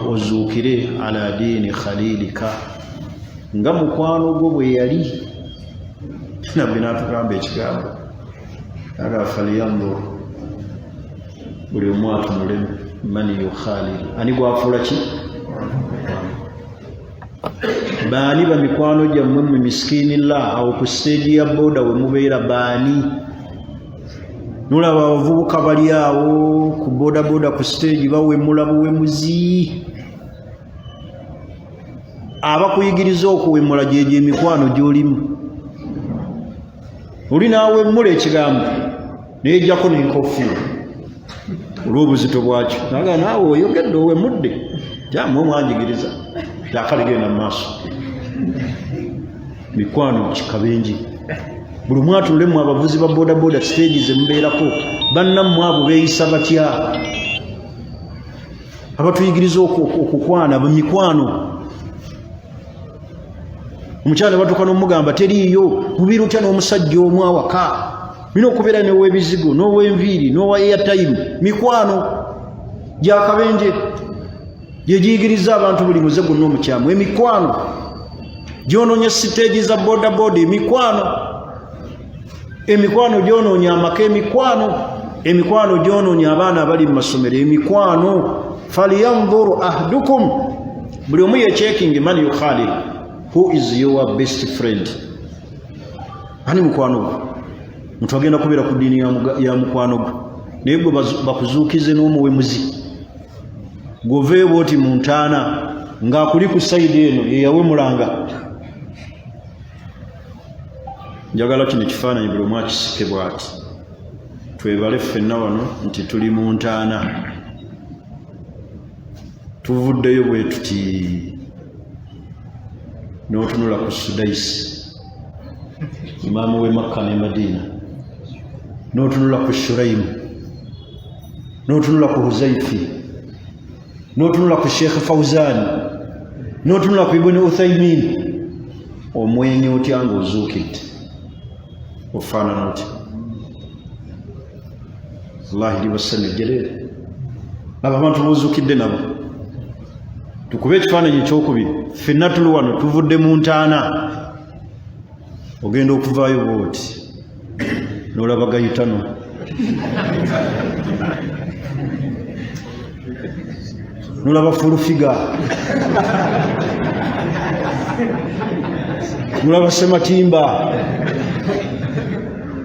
ozuukire ala diini khalilika, nga mukwano gwo bwe yali. Nabbi n'atugamba ekigambo aga falyanzur, buli omu atunulemu, man yukhalilu, ani gwafuula ki, baani bamikwano gyammwe mu misikinillah awo ku siteegi ya boda we mubeera, baani? Nolaba abavubuka bali awo ku bodaboda ku siteegi bawemula buwemuzi. Abakuyigiriza okuwemula gyegyo emikwano gyolimu. Oli n'awemmula ekigambo neyejjako n'enkofiira olw'obuzito bwakyo, naga naawe oyogedde owemudde, jamwe omwanjigiriza akale genda mu maaso. Mikwano kikabenje, buli omu atunulemu. Abavuzi ba bodaboda, siteegi ze mubeerako, bannammwe abo beeyisa batya? Abatuyigiriza okukwana mikwano, omukyala ne batuuka n'omugamba teriiyo, mubiira otya n'omusajja omu awaka? Nina okubeera n'owebizigo n'owenviiri n'owa airtime. Mikwano gyakabenje gyegiyigiriza abantu buli muze gwonna omukyamu. Emikwano gyonoonya siteegi za bodaboda, emikwano gyonoonya amaka, emikwano gyonoonya abaana abali mu masomero. Emikwano, falyanzuru ahdukum, buli omu yechecking man yukhalil, who is your best friend, ani mukwano gwe. Muntu agenda kubeera ku ddiini ya mukwano gwe, naye gwe bakuzuukize n'omuwemuzi gwoveeyo bwoti mu ntaana ng'akuli ku side eno yeyawemulanga. Njagala kino ekifaananyi buli omu akisike bw'ati, twebale ffenna wano nti tuli mu ntaana, tuvuddeyo bwe tuti, n'otunula ku Sudaisi, imaamu w'e Makka ne Madiina, n'otunula ku Shuraimu, n'otunula ku Huzaifi, n'otunula ku Sheekh Fauzani, n'otunula ku Ibuni Uthaimin, omwenya otya ng'ozuukidde? Ofaanana otya? Wallahi liba ssanyu jjereere abo abantu bozuukidde nabo. Tukube ekifaananyi ekyokubiri, ffenna tuli wano tuvudde mu ntaana, ogenda okuvaayo bwoti n'olaba Gayitano, n'olaba Fulufiga, n'olaba Sematimba,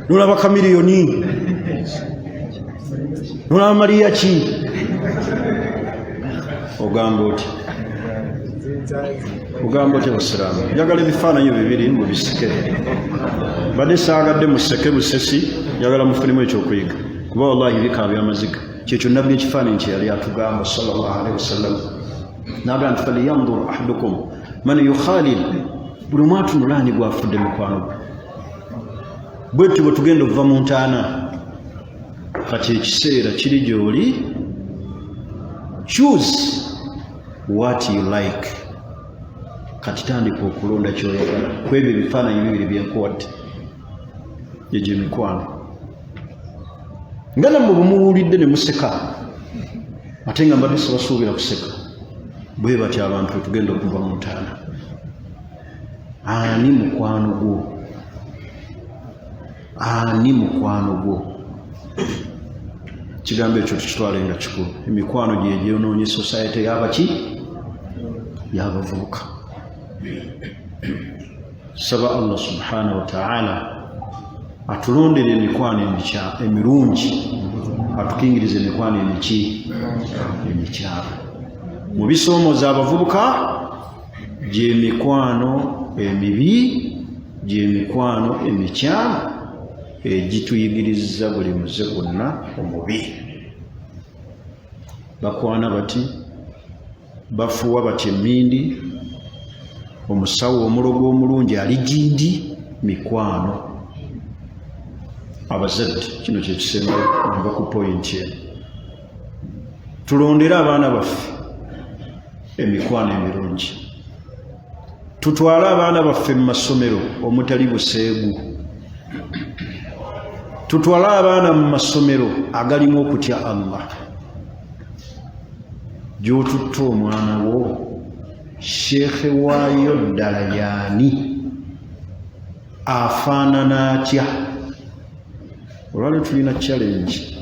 n'olaba Kamiliyoni, n'olaba Maliyaki, ogamba oti, ogamba otya? Basiraamu, njagala ebifaananyi bibiri mubisike. Badde saagadde museke busesi, njagala mufunemu ekyokuyiga, kuba wallahi bikaabya amaziga. Kyekyo nabbi ekifaananyi kye yali atugamba sallallahu alaihi wasallam, nagamba nti falyanzur ahadukum man yukhalil, buli omu atunula ani gwafudde mukwano gwe. Bwetyo bwe tugenda okuva mu ntaana. Kati ekiseera kiri gy'oli, choose what you like. Kati tandika okulonda kyoyagala ku ebyo ebifaananyi bibiri byenkuwadde. Egyo emikwano nga nammwe bwemuwulidde ne museka, ate nga mbadde sibasuubira kuseka, bwe batyo abantu tugenda okuva mu ntaana. Ani mukwano gwo? Ani mukwano gwo? Kigambo ekyo tukitwale nga kikulu. Emikwano gyegyonoonye society yabaki, y'abavubuka. Saba Allah subhanahu wataala atulondere emikwano emirungi, atukingirize emikwano emiki, emikyamu. Mu bisoomooza abavubuka gyemikwano emibi, gyemikwano emikyamu egituyigiriza buli muze gwonna omubi. Bakwana bati, bafuuwa bati emindi, omusawo omulogo omulungi ali gindi mikwano. Abazadde, kino kyekisembayo nva ku pointi eno, tulondere abaana baffe emikwano emirungi, tutwale abaana baffe mu masomero omutali buseegu, tutwale abaana mu masomero agalimu okutya Allah. Gy'otutte omwana wo, sheekhe waayo ddala yaani? Afaanana atya? Olwali tulina challenge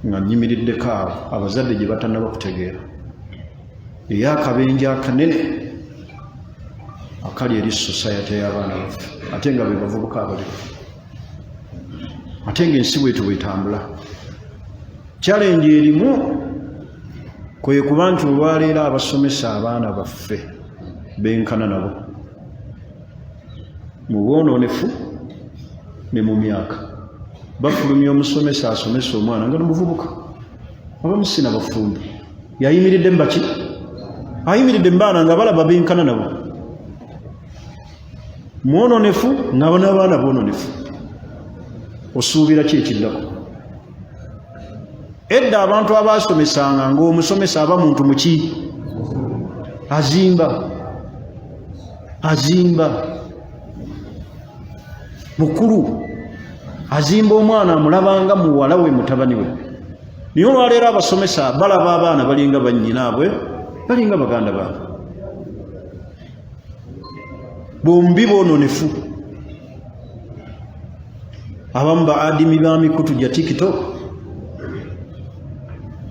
nga nyimiriddeko awo abazadde gye batannaba kutegeera, ey'akabenje akanene akali eri society y'abaana baffe, ate nga be bavubuka abaliwo, ate nga ensi bwetu bwetambula. Challenge erimu kwe kuba nti olwaleero abasomesa abaana baffe benkana nabo mu bwonoonefu. Ne mu myaka bafulumya omusomesa asomesa omwana nga nomuvubuka, abamu si nabafumbi, yayimiridde mubaki, ayimiridde mubaana nga balaba benkana nabo mwononefu, nga n'abaana boononefu. Osuubira ki ekiddako? Edda abantu abaasomesanga, ng'omusomesa aba muntu muki? Azimba, azimba mukulu, azimba omwana, amulabanga muwala we, mutabani we. Naye olwaleero abasomesa balaba abaana balinga bannyinaabwe, balinga baganda baabwe, bombi boononefu. Abamu ba adimi ba mikutu gya TikTok,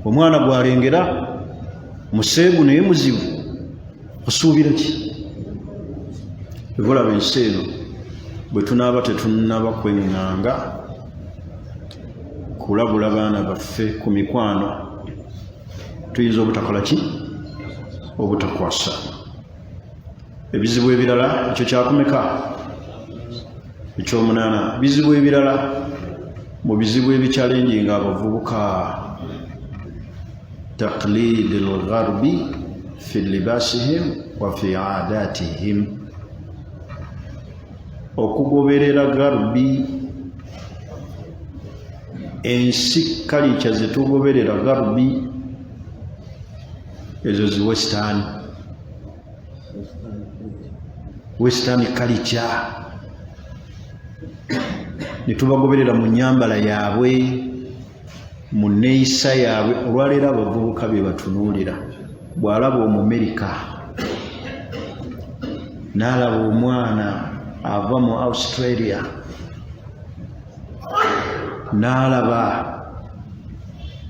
omwana gwalengera museegu naye muzibu. Osuubira ki? Ebulaba ensi eno bwe tunaaba tetunnaba kweŋŋanga kulabula baana baffe ku mikwano, tuyinza obutakola ki? Obutakwasa. Ebizibu ebirala, ekyo kyakumeka? Ekyomunaana. Bizibu ebirala, mu bizibu ebikyalenjinga abavubuka, taqlid lgharbi fi libasihim wa fi adatihim, okugoberera garbi, ensi kalica zetugoberera garbi, ezo zi western culture, netubagoberera mu nyambala yaabwe, mu neeyisa yaabwe. Olwaleero abavubuka bye batunuulira, bw'alaba Omumerika, n'alaba omwana ava mu Australia, n'alaba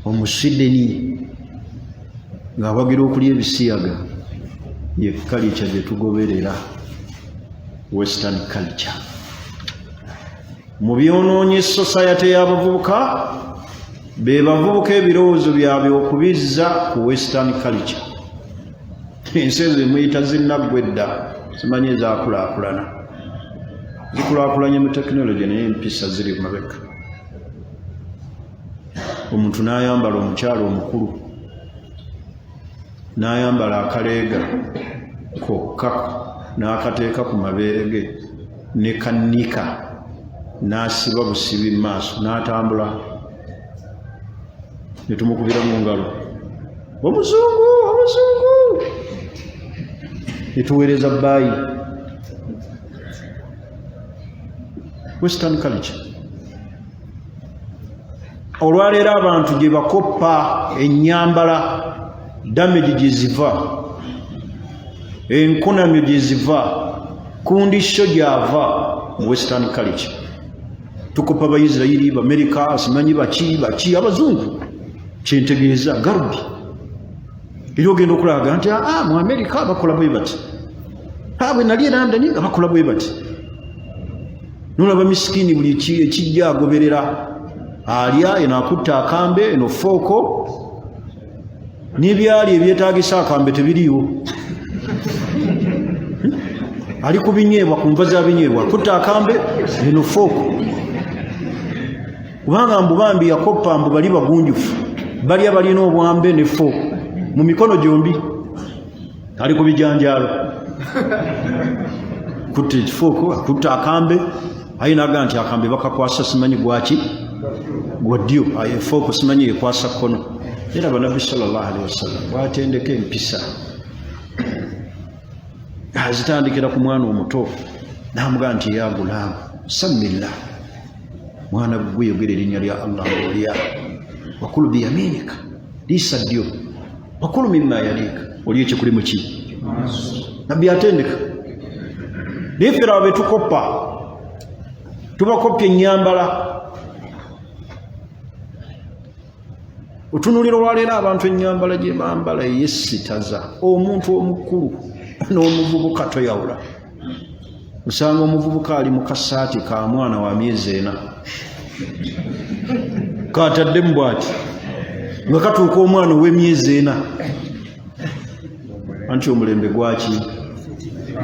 Omuswideni ng'awagira okulya ebisiyaga, ye kalica gye tugoberera, western culture. Mu byonoonye society y'abavubuka, be bavubuka ebirowoozo byabwe okubizza ku western culture. Ensi ezo emuyita zinnaggwa edda, simanyi ezakulaakulana, zikulaakulanye mu tekinologi, naye empisa ziri mabega. Omuntu n'ayambala, omukyalo omukulu n'ayambala akaleega kokka n'akateeka ku mabeere ge ne kanika, n'asiba busibi mu maaso, n'atambula, ne tumukubira mu ngalo, "Omuzungu, omuzungu!" Ne tuweereza baayi western culture. Olwaleero abantu gye bakoppa ennyambala, damage gye ziva, enkunamyo gye ziva, kundisho gyava mu western culture. Tukopa Baisirairi, Bamerika, simanyi baki baki, abazungu, kyentegeeza garubi. Era ogenda okulaga nti aa mu Amerika bakola bwe bati, bwe nali e London nga bakola bwe bati. Nolaba misikini buli ekijja agoberera, alya eno akutta akambe, eno fooko, n'ebyali ebyetagisa akambe tebiriiwo, ali ku binyeebwa, ku nva za binyeebwa, kutta akambe, eno fooko, kubanga mbu bambi yakoppa, mbu bali bagunjufu, balya, balina obwambe ne fooko mu mikono gyombi, ali ku bijanjaalo, kutta ekifooko, kutta akambe. Aye naga nti akambe bakakwasa simanyi gwaki, gwa ddyo, efooko simanyi ekwasa kkono. Era banabbi sallallahu alaihi wasallam bwatendeka empisa, azitandikira ku mwana omuto, namugaa nti, "Ya gulaamu, samillah, mwana gwe, yogera erinnya lya Allah ngaolya, wakulu biyaminika, liisa ddyo, wakulu mimma yaliika, oli ekikuli muki." Nabbi atendeka. Naye ffe laba betukoppa, tubakopya ennyambala. Otunulira olwaleero abantu ennyambala gye bambala eyesitaza, omuntu omukulu n'omuvubuka toyawula. Osanga omuvubuka ali mu kasaati ka mwana wa myezi 4, kataddemu bwati nga katuuka omwana ow'emyezi 4. Anti omulembe gwaki?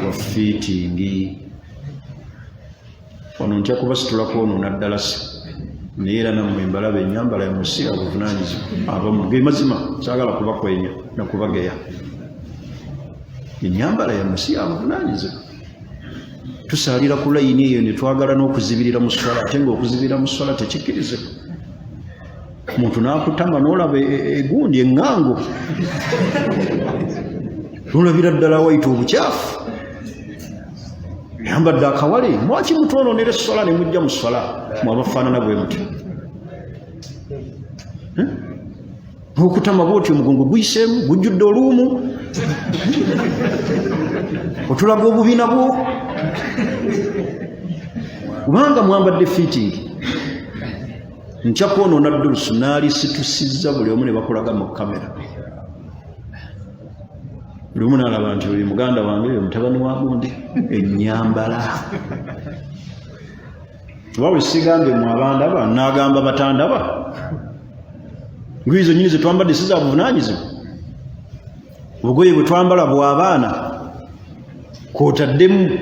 Wa fitting. Wano ntya kubasitula kwonoona ddalasa, naye era nammwe mbalaba ennyambala yammwe si ya buvunaanyizibwa. Abamu ge mazima saagala kubakwenya na kubageya, ennyambala yammwe si ya buvunaanyizibwa. Tusaalira ku layini eyo ne twagala n'okuzibirira mu swala, ate ng'okuzibirira mu swala tekikkirizibwa. Omuntu n'akutama n'olaba egundi eŋŋango, n'olabira ddala wayita obukyafu, yambadde akawale. Lwaki mutwononera esswala ne mujja mu swala mwe abafaanana bwe mutyo? N'okutama bwoti, omugongo guyiseemu, gujjudde oluumu, otulaga obubina bwo kubanga mwambadde fitting. Ntya kwonoona durusu, naalisitusiza buli omu ne bakulaga mu kamera, buli omu naalaba nti oyo muganda wange, oyo mutabani wa gundi. Ennyambala oba bwe sigambye mu abandaba, naagamba batandaba, ngoye zennyini ze twambadde si za buvunaanyizibwa. Obugoye bwe twambala bw'abaana, kwotaddemu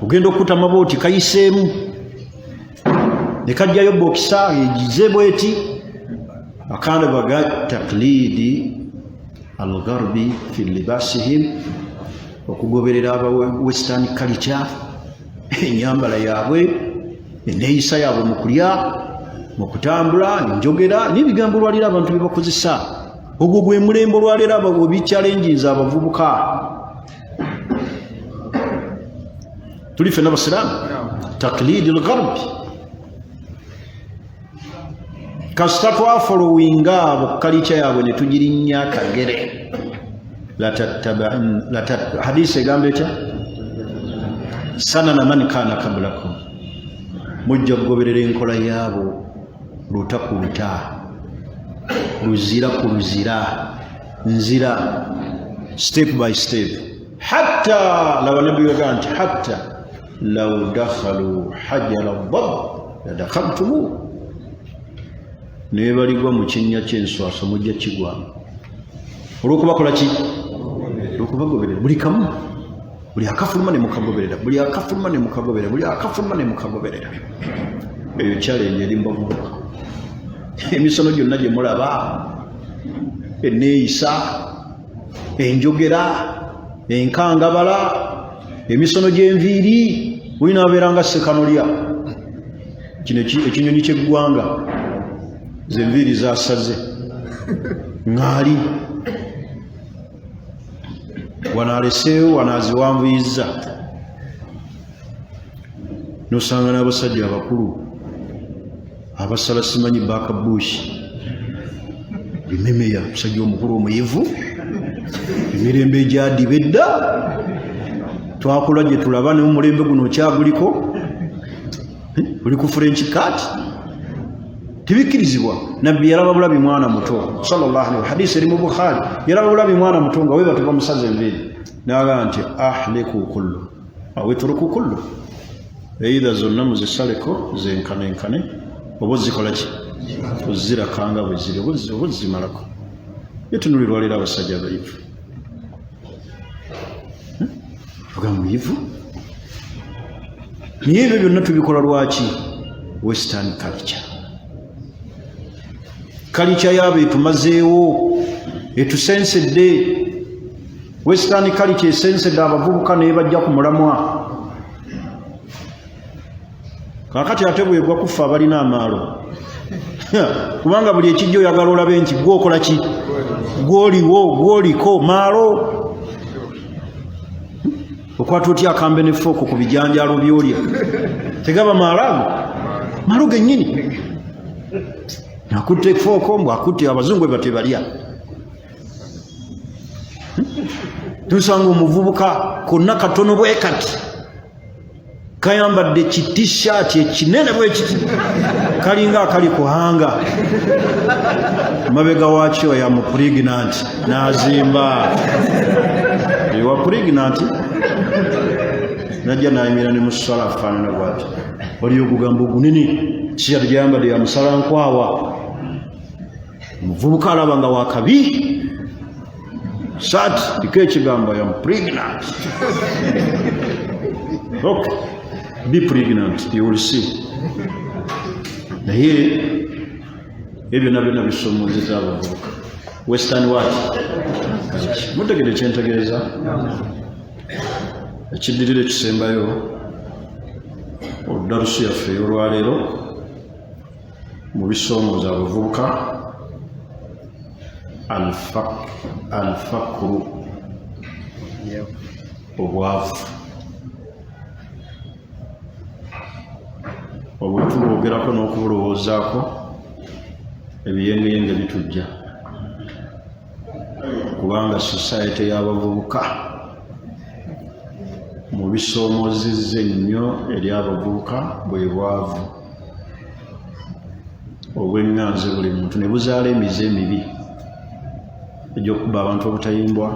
ogenda okukutama bwoti kayiseemu ne kajjayo bokisa egize bweti. Akanda baga taklidi algharbi fi libasihim, okugoberera aba western culture, enyambala yaabwe, eneeyisa yaabwe mu kulya, mu kutambula, enjogera n'ebigambo olwaliro abantu bye bakozesa. Ogwo gwe mulembe olwaleero abo bikyalenjinza abavubuka. Tuli ffenna basiraamu, taklidi lgharbi. Kasita twafolowinga abo kalica yaabwe ne tugirinnya akagere. Hadisi egamba etya? Sanana man kana kabulakum, mujja kugoberera enkola yaabo luta ku luta, luzira ku luzira, nzira, step by step. Hatta laba nabbi yagaa nti hatta law dakhalu hajara dab ladakhaltumu, naye baligwa mu kinnya ky'enswaso mujja kigwamu olw'okubakola ki? Olw'okubagoberera buli kamu, buli akafuluma ne mukagoberera, buli akafuluma ne mukagoberera, buli akafuluma ne mukagoberera. Eyo challenge eri mubavubuka. Emisono gyonna gye mulaba, enneeyisa, enjogera, enkangabala, emisono gy'enviiri, olina abeera nga sekanolya kino ekinyonyi ky'eggwanga, zenviiri zasaze ŋŋaali, wano aleseewo, wano aziwanvuyizza. Nosanga n'abasajja abakulu abasala simanyi baka bush bimemeya, musajja omukulu omuyivu, emirembe egyadiba edda twakula gye tulaba, naye omulembe guno okyaguliko, oli ku french cat. Tebikkirizibwa. Nabbi yalaba bulabi mwana muto sallallahu hadisi eri mu Bukhari, yalaba bulabi mwana muto nga webatu bamusaza enviiri, naga nti ahliku kullu awitruku kullu, eitha zonna muzisaleko zenkanenkane oba ozikola ki, ozirakanga bwe ziri oba ozimalako. Yetunulirwa leero abasajja abayivu oga muyivu, naye ebyo byonna tubikola lwaki? Western culture, culture yaabo etumazeewo, etusensedde. Western culture esensedde abavubuka naye bajja ku mulamwa. Kakati ate bwegwa kuffa abalina amaalo, kubanga buli ekijja oyagala olabe nti gwokola ki, gwoliwo, gwoliko maalo. Okwata otya akambe ne fooko ku bijanjaalo byolya? Tegaba maalo, ago maalo gennyini. Akutte fooko, mbu akutte. Abazungu bwe batebalya. Tusanga omuvubuka konna katono bwe kati, kayambadde ki t-shirt ekinene bwekiti, kalinga akali kuhanga, mabega wakyo ya mu pregnant, nazimba ewa pregnant, najja nayimira ne musala afaanana bwati. Waliyo ogugamba ogunene, t-shirt gyayambadde ya musala nkwawa. Omuvubuka alaba nga wakabi, saati iko ekigambo yam pregnant. Okay. Be pregnant, you will see. Naye ebyo byonna byonna bisomoozeza abavubuka. Western what? Mutegere kyentegeeza. Ekiddirira ekisembayo oludalusu yaffe ey'olwaleero mu bisoomooza abavubuka, alfakuru, obwavu. Obwe tubwogerako n'okubulowoozaako, ebiyengeyenge bitujja, kubanga society y'abavubuka mu bisoomozezza ennyo eri abavubuka bwe bwavu obw'eŋŋanze buli muntu, ne buzaala emize emibi egy'okuba abantu obutayimbwa,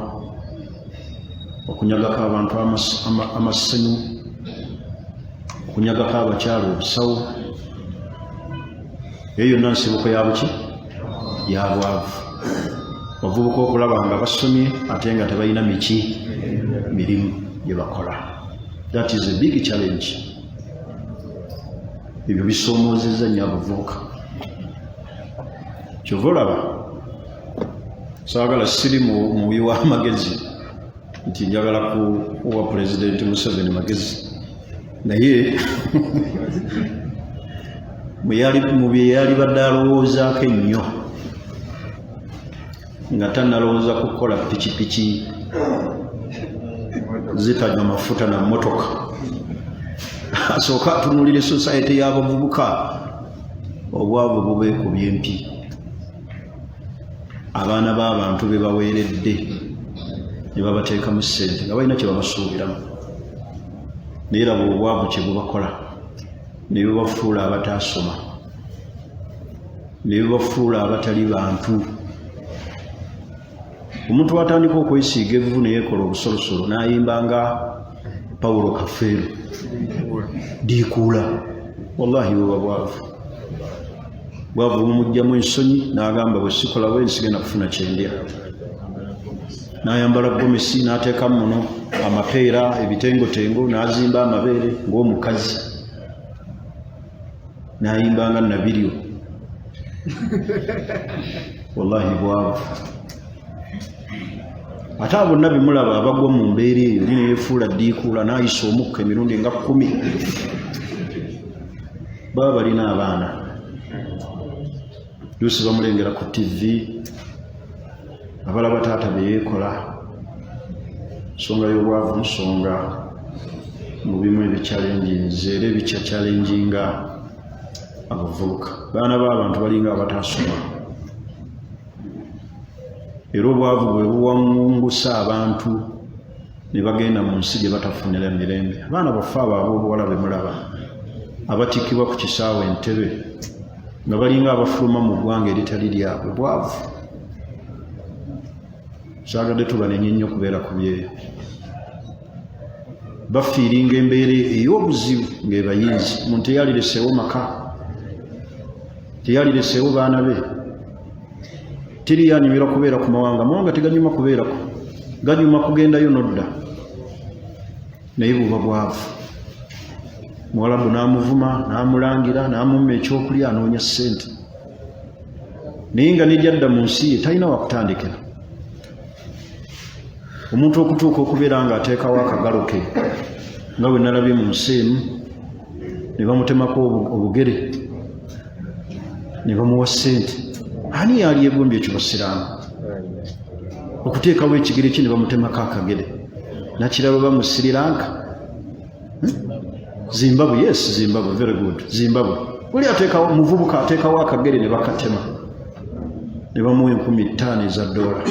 okunyagako abantu amasanyu, okunyagako abakyala obusawo. Eyo yonna nsibuko ya buki? Ya bwavu. Bavubuka okulaba nga basomye ate nga tebalina miki mirimu gye bakola, that is a big challenge. Ebyo bisoomoozezza nnyo abavubuka. Kyova olaba saagala, siri muwi w'amagezi nti njagala kuwa Pulezidenti Museveni magezi, naye mu bye yali badde alowoozaako ennyo nga tannalowooza kukola pikipiki zitanywa mafuta na mmotoka, asooka atunuulire society y'abavubuka. Obwavu bubeekubye empi. Abaana b'abantu be baweeredde ne babateekamu ssente nga balina kye babasuubiramu, naye laba obwavu kye bubakola, ne bubafuula abataasoma, ne bubafuula abatali bantu. Omuntu atandika okwesiiga evvu neyekola obusolosolo n'ayimba nga Pawulo Kafeero diikuula, wallahi buba bwavu. Bwavu bumugjamu ensonyi, n'agamba bwe sikola bwe nsigenda kufuna kyendya, n'ayambala gomesi, n'ateekamu muno amapeera, ebitengotengo, n'azimba amabeere ng'omukazi, n'ayimba nga Nabiryo. Wallahi bwavu. Ate abo bonna bemulaba abagwa mu mbeera eyo, oli neyefuula ddiikuula n'ayisa omukka emirundi nga 10, baba balina abaana. Luusi bamulengera ku tivi, abalaba taata beyeekola. Nsonga y'obwavu nsonga mu bimu ebikyalenjinze era ebikyakyalenjinga abavubuka. Baana b'abantu balinga abataasoma, era obwavu bwe buwaŋŋungusa abantu ne bagenda mu nsi gye batafunira mirembe. Abaana baffe abo ab'obuwala be mulaba abatikkibwa ku kisaawe Entebe nga balinga abafuluma mu ggwanga eritali lyabwe, bwavu. Saagadde tubanenye nnyo kubeera ku byeyo, bafiiringa embeera ey'obuzibu ng'ebayinzi. Omuntu teyalireseewo maka, teyalireseewo baana be. Teri yanyumira kubeera ku mawanga. Amawanga teganyuma kubeerako, ganyuma kugendayo nodda, naye buba bwavu. Muwalabu n'amuvuma, n'amulangira, n'amumma ekyokulya, anoonya ssente, naye nga nejadda mu nsi ye talina wakutandikira. Omuntu okutuuka okubeera nga ateekawo akagalo ke, nga bwe nalabye mu nsi emu, ne bamutemako obugere ne bamuwa ssente, ani yaali yegombye ekyo? Basiraamu okuteekawo ekigere kye ne bamutemako akagere. Nakiraba ba mu Sri Lanka, Zimbabwe. Yes, Zimbabwe, very good, Zimbabwe. Oli ateekawo, muvubuka ateekawo akagere ne bakatema ne bamuwa 5000 eza dola.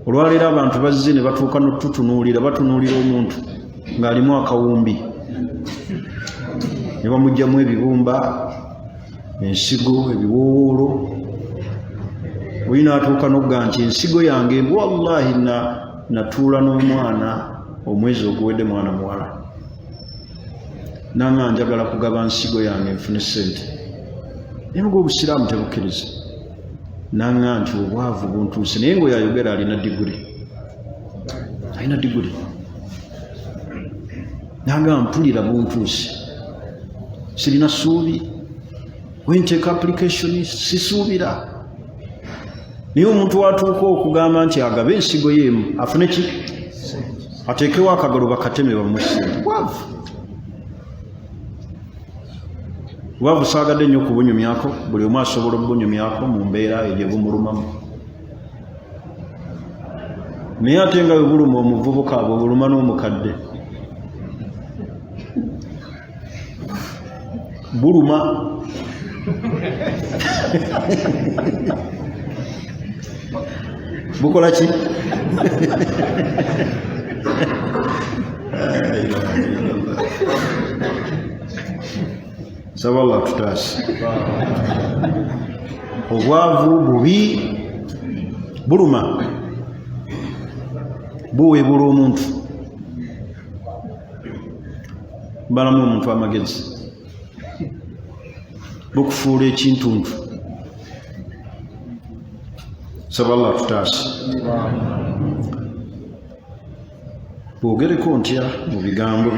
Olwaleero abantu bazze ne batuuka n'otutunuulira, batunuulira omuntu ng'alimu akawumbi ne bamugjamu ebibumba, ensigo, ebiwowoolo. Oli n'atuuka n'okugamba nti ensigo yange, wallahi natuula n'omwana omwezi oguwedde, mwana muwala, nanga njagala kugaba nsigo yange nfune sente, naye nga obusiraamu tebukkiriza. Nanga nti obwavu buntuuse, naye ngaoyo ayogera alina diguri, alina diguri. Nagamba mpulira buntuuse, sirina ssuubi, wenteeka application sisuubira. Naye omuntu watuuka okugamba nti agabe ensigo yeemu afune ki, ateekewo akagalo bakateme bamusse. Bwavu, bwavu. Saagadde nnyo okubunyumyako, buli omu asobola okubunyumyako mu mbeera eyo gye bumulumamu. Naye ate nga bwe buluma omuvubuka, bwe buluma n'omukadde, buluma. Bukola ki? Saba Allah tutaase. Obwavu bubi, buluma, buweebula omuntu, balamu omuntu amagezi, bukufuula ekintuntu. Saba Allah tutaase. Bwogereko ntya mu bigambo?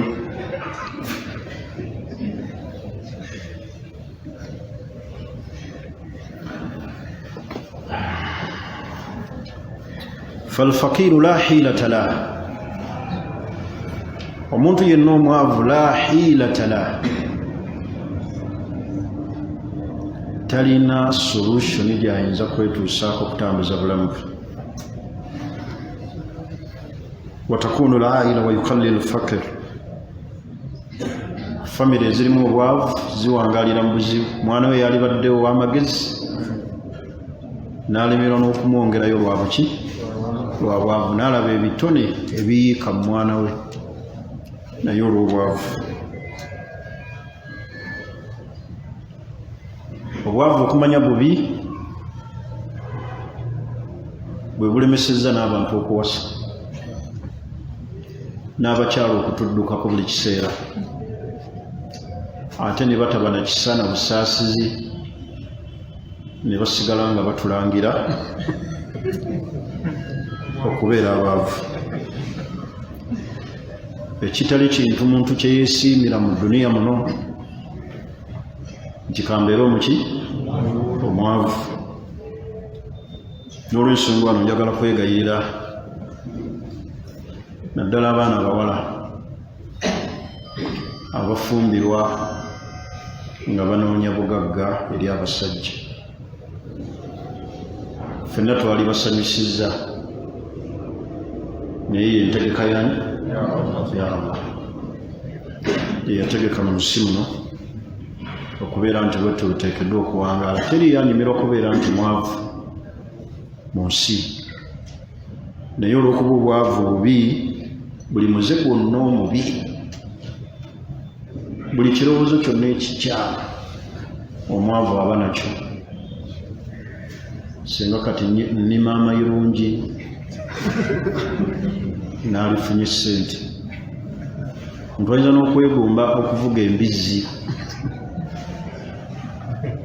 Falfakiru la hiilata lah, omuntu yenna omwavu la hiilata lah, talina solution gyayinza kwetuusaako okutambuza bulamu bwe. Watakunu laila wayukallilu fakir, famire ezirimu obwavu ziwangalira mu buzibu. Mwana we yalibadde ow'amagezi n'alemerwa n'okumwongerayo lwa buki? Lwa bwavu. N'alaba ebitone ebiyiika mu mwana we naye olw'obwavu. Obwavu okumanya bubi bwe bulemesezza n'abantu okuwasa, n'abakyala okutuddukako buli kiseera, ate ne bataba na kisa na busaasizi, ne basigala nga batulangira okubeera abaavu, ekitali kintu muntu kye yeesiimira mu duniya muno nti kambeere omuki omwavu. N'olwensonga wano njagala kwegayirira naddala abaana abawala abafumbirwa nga banoonya bugagga eri abasajja. Ffenna twali basanyusizza, naye yentegeka yani ya Allah yeyategeka mu nsi muno okubeera nti bwetyo luteekeddwa okuwangaala. Teri yanyumirwa kubeera nti mwavu mu nsi, naye olw'okuba obwavu bubi, buli muze gwonna omubi, buli kirowoozo kyonna ekikyamu omwavu aba nakyo. Singa kati nnima amayirungi n'alifunye ssente, omuntu ayinza n'okwegomba okuvuga embizzi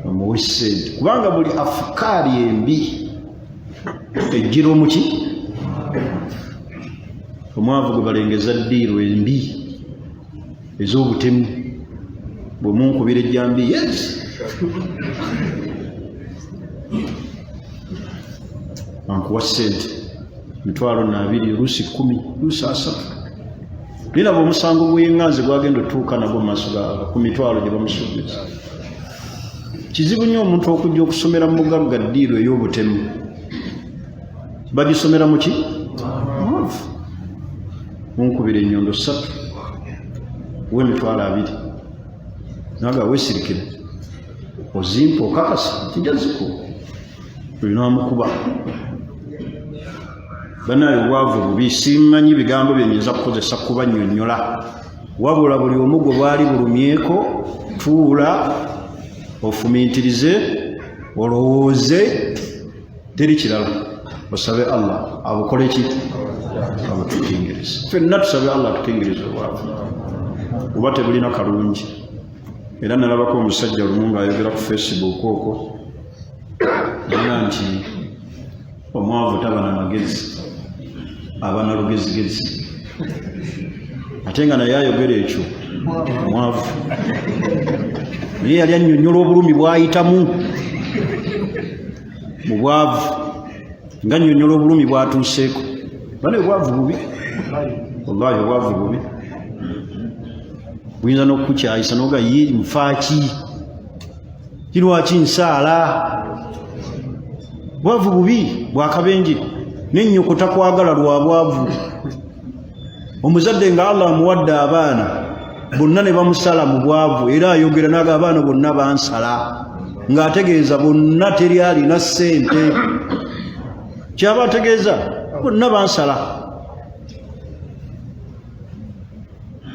omuwe ssente, kubanga buli afukaari embi ejjira omuki omwavu gwe balengeza ddiiru embi ez'obutemu. Bwemunkubira ejjambi, yes, ankuwa ssente 20,000, oluusi 10, oluusi 30. Naye laba omusango gw'eŋŋanzi gwagenda otuuka nagwo mu maaso ga ku mitwalo gye bamusuubiza. Kizibu nnyo omuntu okujja okusomera mu mugagga ddiiru ey'obutemu. Bagisomera mu ki? Mwavu. Munkubira ennyondo 3, w'20,000, naga weesirikire ozimpa, okakasa nti nja zikuwa. Olinamukuba. Banaye, obwavu bubi. Simanyi bigambo byenyinza kukozesa kubanyonyola, wabula buli omu gwe bwali bulumyeko, tuula ofumintirize, olowooze, teri kirala, osabe Allah abukole ki? Abutukingirize. Ffenna tusabe Allah atukingirize obwavu, oba tebulina kalungi. Era nalabako omusajja lumu ng'ayogera ku Facebook okwo naga nti omwavu taba na magezi, aba na lugezigezi. Ate nga naye ayogera ekyo mwavu, naye yali annyonnyola obulumi bw'ayitamu mu bwavu, nga nnyonnyola obulumi bw'atuuseeko. Bane obwavu bubi, wallahi obwavu bubi, buyinza n'okukukyayisa noga ye nfaaki, kirwaki nsaala. Bwavu bubi bwakabenje, nennyoko takwagala lwa bwavu. Omuzadde nga Allah amuwadde abaana bonna ne bamusala mu bwavu, era ayogera naga abaana bonna bansala, ng'ategeeza bonna teri alina ssente, kyaba ategeeza bonna bansala.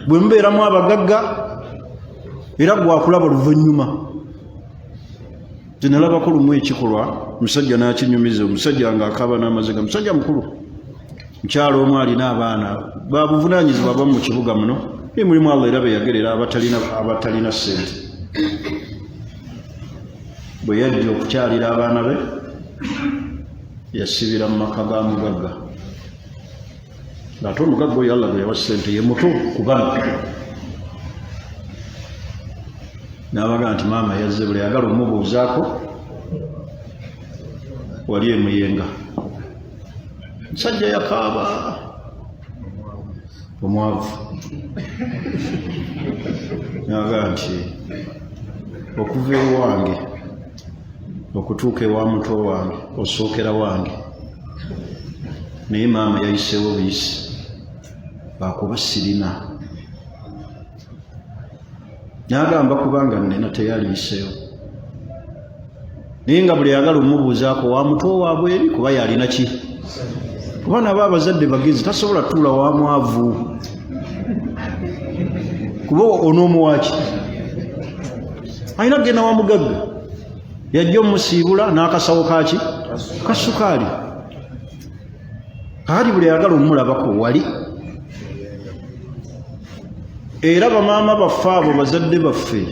Bwe mubeeramu abagagga era gwakulaba luvannyuma. Nze nalabako lumu ekikolwa, omusajja n'akinyumiza, omusajja ng'akaaba n'amaziga, musajja mukulu, mukyalo omu alina abaana babuvunanyizibwa abamu mu kibuga muno, naye mulimu Allah era beyagerera abatalina ssente. Bwe yajja okukyalira abaana be, yasibira mu maka ga mugagga, ng'ate omugagga oyo Allah gwe yawa ssente ye muto ku bano, n'abaga nti maama yazze, buli ayagala omubuuzaako wali emuyenga. Musajja yakaaba omwavu, naga nti okuva ewange okutuuka ewa muto wange osookera wange, naye maama yayiseewo buyisi bakuba sirina. N'agamba kubanga nina teyaliiseewo, naye nga buli ayagala omubuuzaako wa muto waabwe eri kuba yalina ki, kuba nabo abazadde bagezi, tasobola tuula wa mwavu kuba onoomuwaki, alina kugenda wa mugagga yajja omusiibula n'akasawo kaki kasukaali. Kakati buli ayagala omulabako wali. Era bamaama baffe abo bazadde baffe,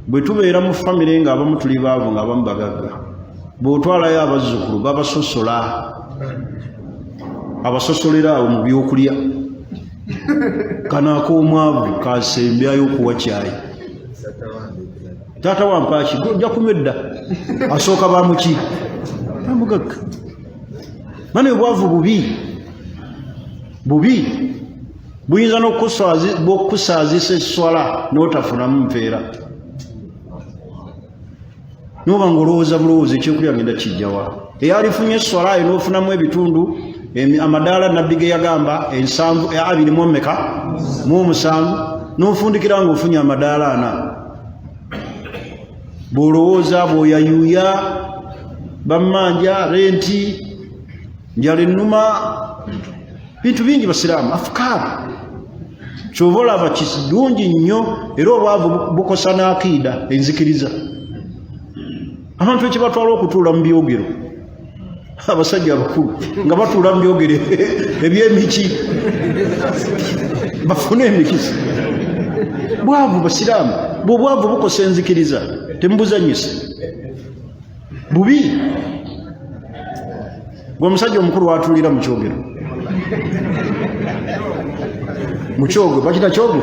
bwe tubeera mu famire nga abamu tuli baavu nga abamu bagagga, bw'otwalayo abazzukulu babasosola, abasosolera awo mu byokulya. Kano ak'omwavu kasembyayo okuwa kyayi, taata wampaaki ojja kunywa edda, asooka bamuki bamugagga. Mane obwavu bubi bubi, buyinza n'okukusaazisa esswala n'otafunamu mpeera, noba nga olowooza bulowooza ekyokulya ngenda kijjawa. Eyalifunye esswala ayo n'ofunamu ebitundu amadaala nabbi ge yagamba ensanvu abiri mu mmeka mu omusanvu, n'ofundikira ng'ofunye amadaala ana. Bw'olowooza bw'oyayuuya bammanja renti, njala ennuma, bintu bingi basiraamu afukaari. Kyova olaba kirungi nnyo, era obwavu bukosa n'akiida, enzikiriza. Abantu ekibatwala okutuula mu byogero, abasajja abakulu nga batuula mu byogero ebyemiki bafune emikisa, bwavu basiraamu. Bwobwavu bukosa enzikiriza, temubuzanyisa, bubi. Gwe omusajja omukulu watuulira mu kyogero, mu kyogo bakita kyogo,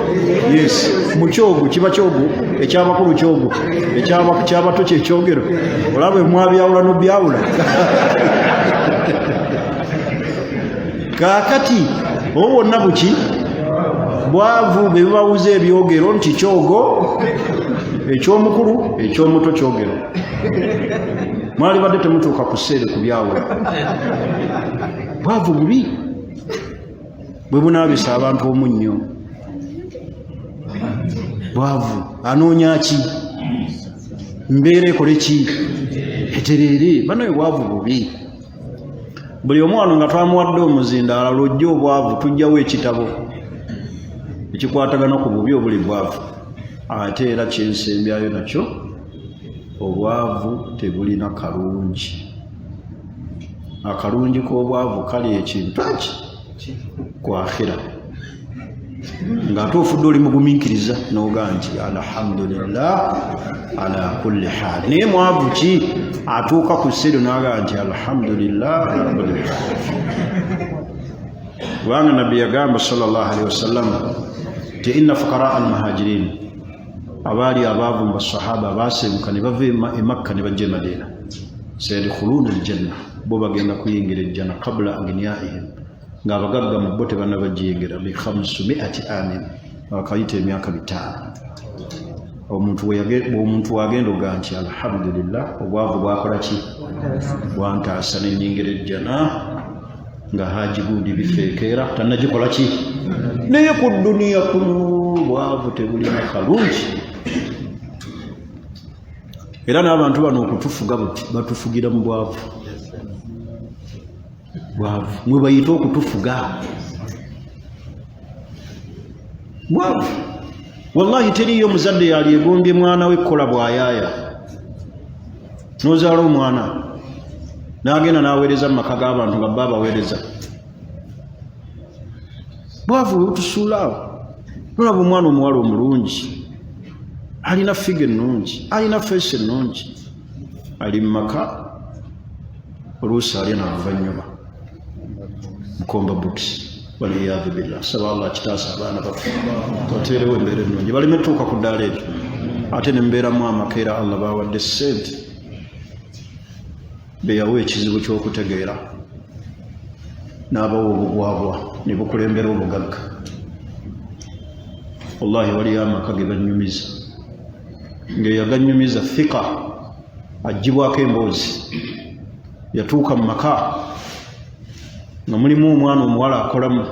yes, mu kyogo kiba kyogo ekyabakulu, kyogo ekyabato kyekyogero. Olaba mwabyawula nobyawula. Kaakati obwo bwonna buki bwavu, bwe bibawuza ebyogero nti kyogo ekyomukulu, ekyomuto kyogero. Mwalibadde temutuuka ku sseere ku byawula. Bwavu bubi bwe bunaabisa abantu omunnyo. Bwavu anoonya ki? Mbeera ekole ki etereere? Banaye bwavu bubi. Buli omu wano nga twamuwadde omuzindaalo lwojja obwavu, tujjawo ekitabo ekikwatagana ku bubi obuli bwavu. Ate era kyensembyayo nakyo, obwavu tebulina kalungi. Akalungi k'obwavu kali ekintu ki ku akhira, ng'ate ofudde oli mugumiikiriza n'ogaa nti alhamdulillah ala kulli hal. Naye mwavu ki atuuka ku sseero n'agaa nti alhamdulillah ala kulli hal. Kubanga Nabbi yagamba sallallahu alaihi wasallam nti inna fuqaraa almuhajirin, abaali abaavu mu basahaba abasenguka ne bava e Makka ne bajja e Madiina, sayadkhuluuna aljanna, bo bagenda kuyingira ejjana qabula agniyaihim, ng'abagagga mu bo tebannabagiyingira, bi 500 amin, akayita emyaka 500. Omuntu wagenda oga nti alhamdulillah, obwavu bwakola ki? Bwantaasa ne nnyingira ejjana nga haji gundi bifeekeera tannagikola ki? Naye ku duniya kuno bwavu tebulina kalungi. Era n'abantu bano okutufuga buti batufugira mu bwavu. Bwavu mwe bayita okutufuga bwavu. Wallahi teriyo muzadde yalyegombye mwana we kukola bwayaaya. N'ozaala omwana n'agenda n'aweereza mu maka g'abantu nga bba abaweereza. Bwavu bwe butusuula awo. Nolaba omwana omuwala omulungi alina figa ennungi, alina feesi ennungi, ali mu maka oluusi alya n'oluvannyuma mukomba buti. Waliyadhu billah. Saba Allah akitaasa abaana baffe, tubateerewo embeera ennungi baleme tuuka ku ddaala eryo. Ate ne mbeeramu amaka era Allah bawadde ssente beyawa ekizibu ky'okutegeera n'abawa obugwagwa ne bukulembera obugagga. Wallahi waliyo amaka ge banyumiza ng'eyaganyumiza thika aggyibwako emboozi. Yatuuka mu maka nga mulimu omwana omuwala akolamu,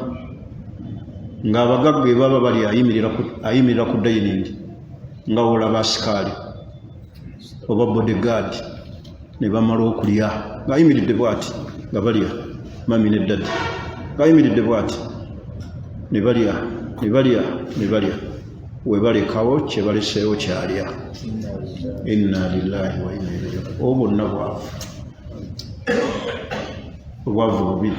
ng'abagagga bwe baba bali ayimirira ku dining nga wolaba asikaali oba bodyguard, ne bamala okulya ng'ayimiridde bw'ati nga balya, mami ne daddy, ng'ayimiridde bw'ati ne balya ne balya ne balya, we balekawo kye baleseewo kyalya. Inna lillahi wa inna ilaihi raji'un. Obwo bwonna bwavu, obwavu bubi,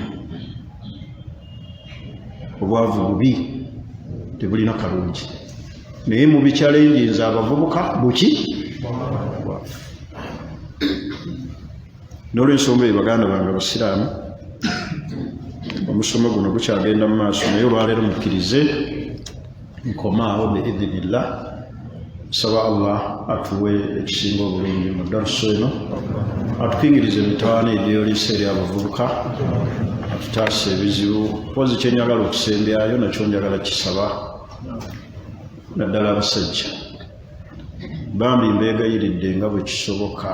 obwavu bubi, tebulina kalungi. Naye mu bikyalenjinza abavubuka buki? Bwavu. N'olwensonga eyo, baganda bange abasiraamu, omusomo guno gukyagenda mu maaso, naye olwaleero mukkirize nkomaawo biidhinillah. Saba Allah atuwe ekisinga obulungi mu darusu eno, atukingirize emitawaana egyeyoliisa eri abavubuka, atutaasa ebizibu. Mpozi kyenjagala okusembyayo nakyo njagala kisaba naddala abasajja, bambi mbeegayiridde nga bwe kisoboka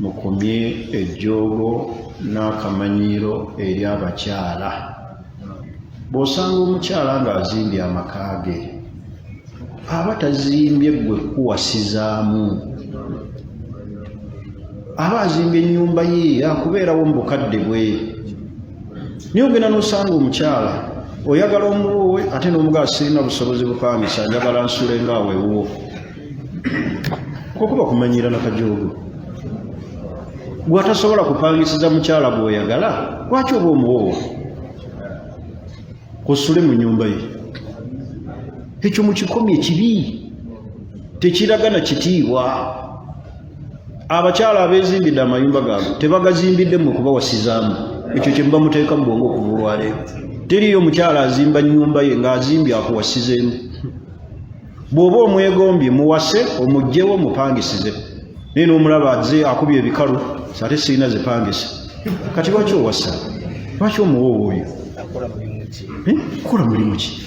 mukomye ejjoogo n'akamanyiiro eri abakyala. Bw'osanga omukyala ng'azimbye amaka ge, aba tazimbye ggwe kuwasizaamu, aba azimbye ennyumba ye akubeerawo mu bukadde bwe. Naye ogenda n'osanga omukyala oyagala omuwoowe ate n'omugaa sirina busobozi bupangisa, njagala nsule ngaawo ewuwo. Okuba kumanyiira nakajoogo. Gw'atasobola kupangisiza mukyala gw'oyagala, lwaki oba omuwoowa osule mu nnyumba ye? Ekyo mukikomye, kibi, tekiragana kitiibwa. Abakyala abeezimbidde amayumba gaabwe tebagazimbidde mmwe kubawasizaamu. Ekyo kye muba muteeka mu bwongo okuva olwaleero. Teriiyo mukyala azimba nnyumba ye ng'azimbye akuwasizeemu. Bw'oba omwegombye muwase, omugyewo, mupangisize. Naye n'omulaba azze akubye ebikalu, ate sirina zipangisa. Kati lwaki owasa? Lwaki omuwoowa oyo? Kola mulimu ki?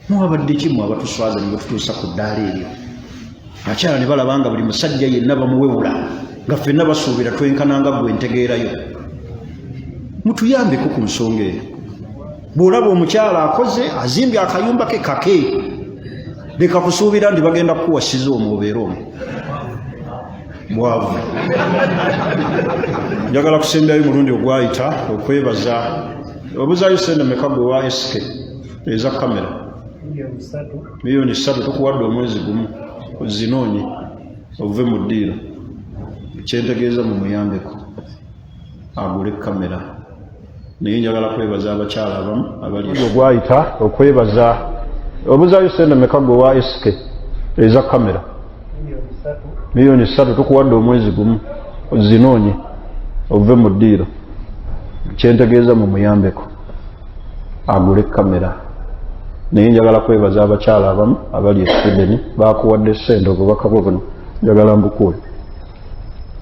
Muwabadde ki mwe abatuswaza ne mututuusa ku ddaala eryo? Abakyala ne balaba nga buli musajja yenna bamuwewula, nga ffenna basuubira twenkananga ggwe entegeerayo. Mutuyambeko ku nsonga eyo. Bw'olaba omukyala akoze azimbye akayumba ke kake, leka kusuubira nti bagenda kukuwasiza omwo obeere omwo. Bwavu. Njagala kusembyayo mulundi ogwayita okwebaza. Obuzaayo sente meka gwe wa SK eza kamera? 3 million. Tukuwadde omwezi gumu ozinoonye ove mu ddiiro. Kyentegeeza mumuyambeko agule kamera. Naye njagala kwebaza abakyala abamu abali ogwayita okwebaza. Obuzaayo sente meka gwe wa SK eza kamera? 3 million. Tukuwadde omwezi gumu ozinoonye ove mu ddiiro. Kyentegeeza mumuyambeko. Agule kamera. Naye njagala kwebaza abakyala abamu abali e Sweden, bakuwadde sente. Obubaka bwo buno njagala mbukuwe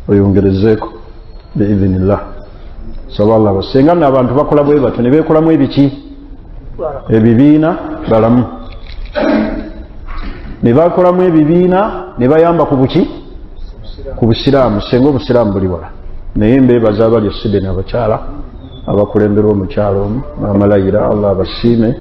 oyongerezeeko biidhinillah. Saba Allah, senga nno abantu bakola bwe batyo ne beekolamu ebiki, ebibiina balamu ne bakolamu ebibiina ne bayamba ku buki, ku busiraamu, senga obusiraamu buli wala. Naye mbeebaza abali e Sweden, abakyala abakulemberwa omukyala omu, Maama Layira, Allah abasiime.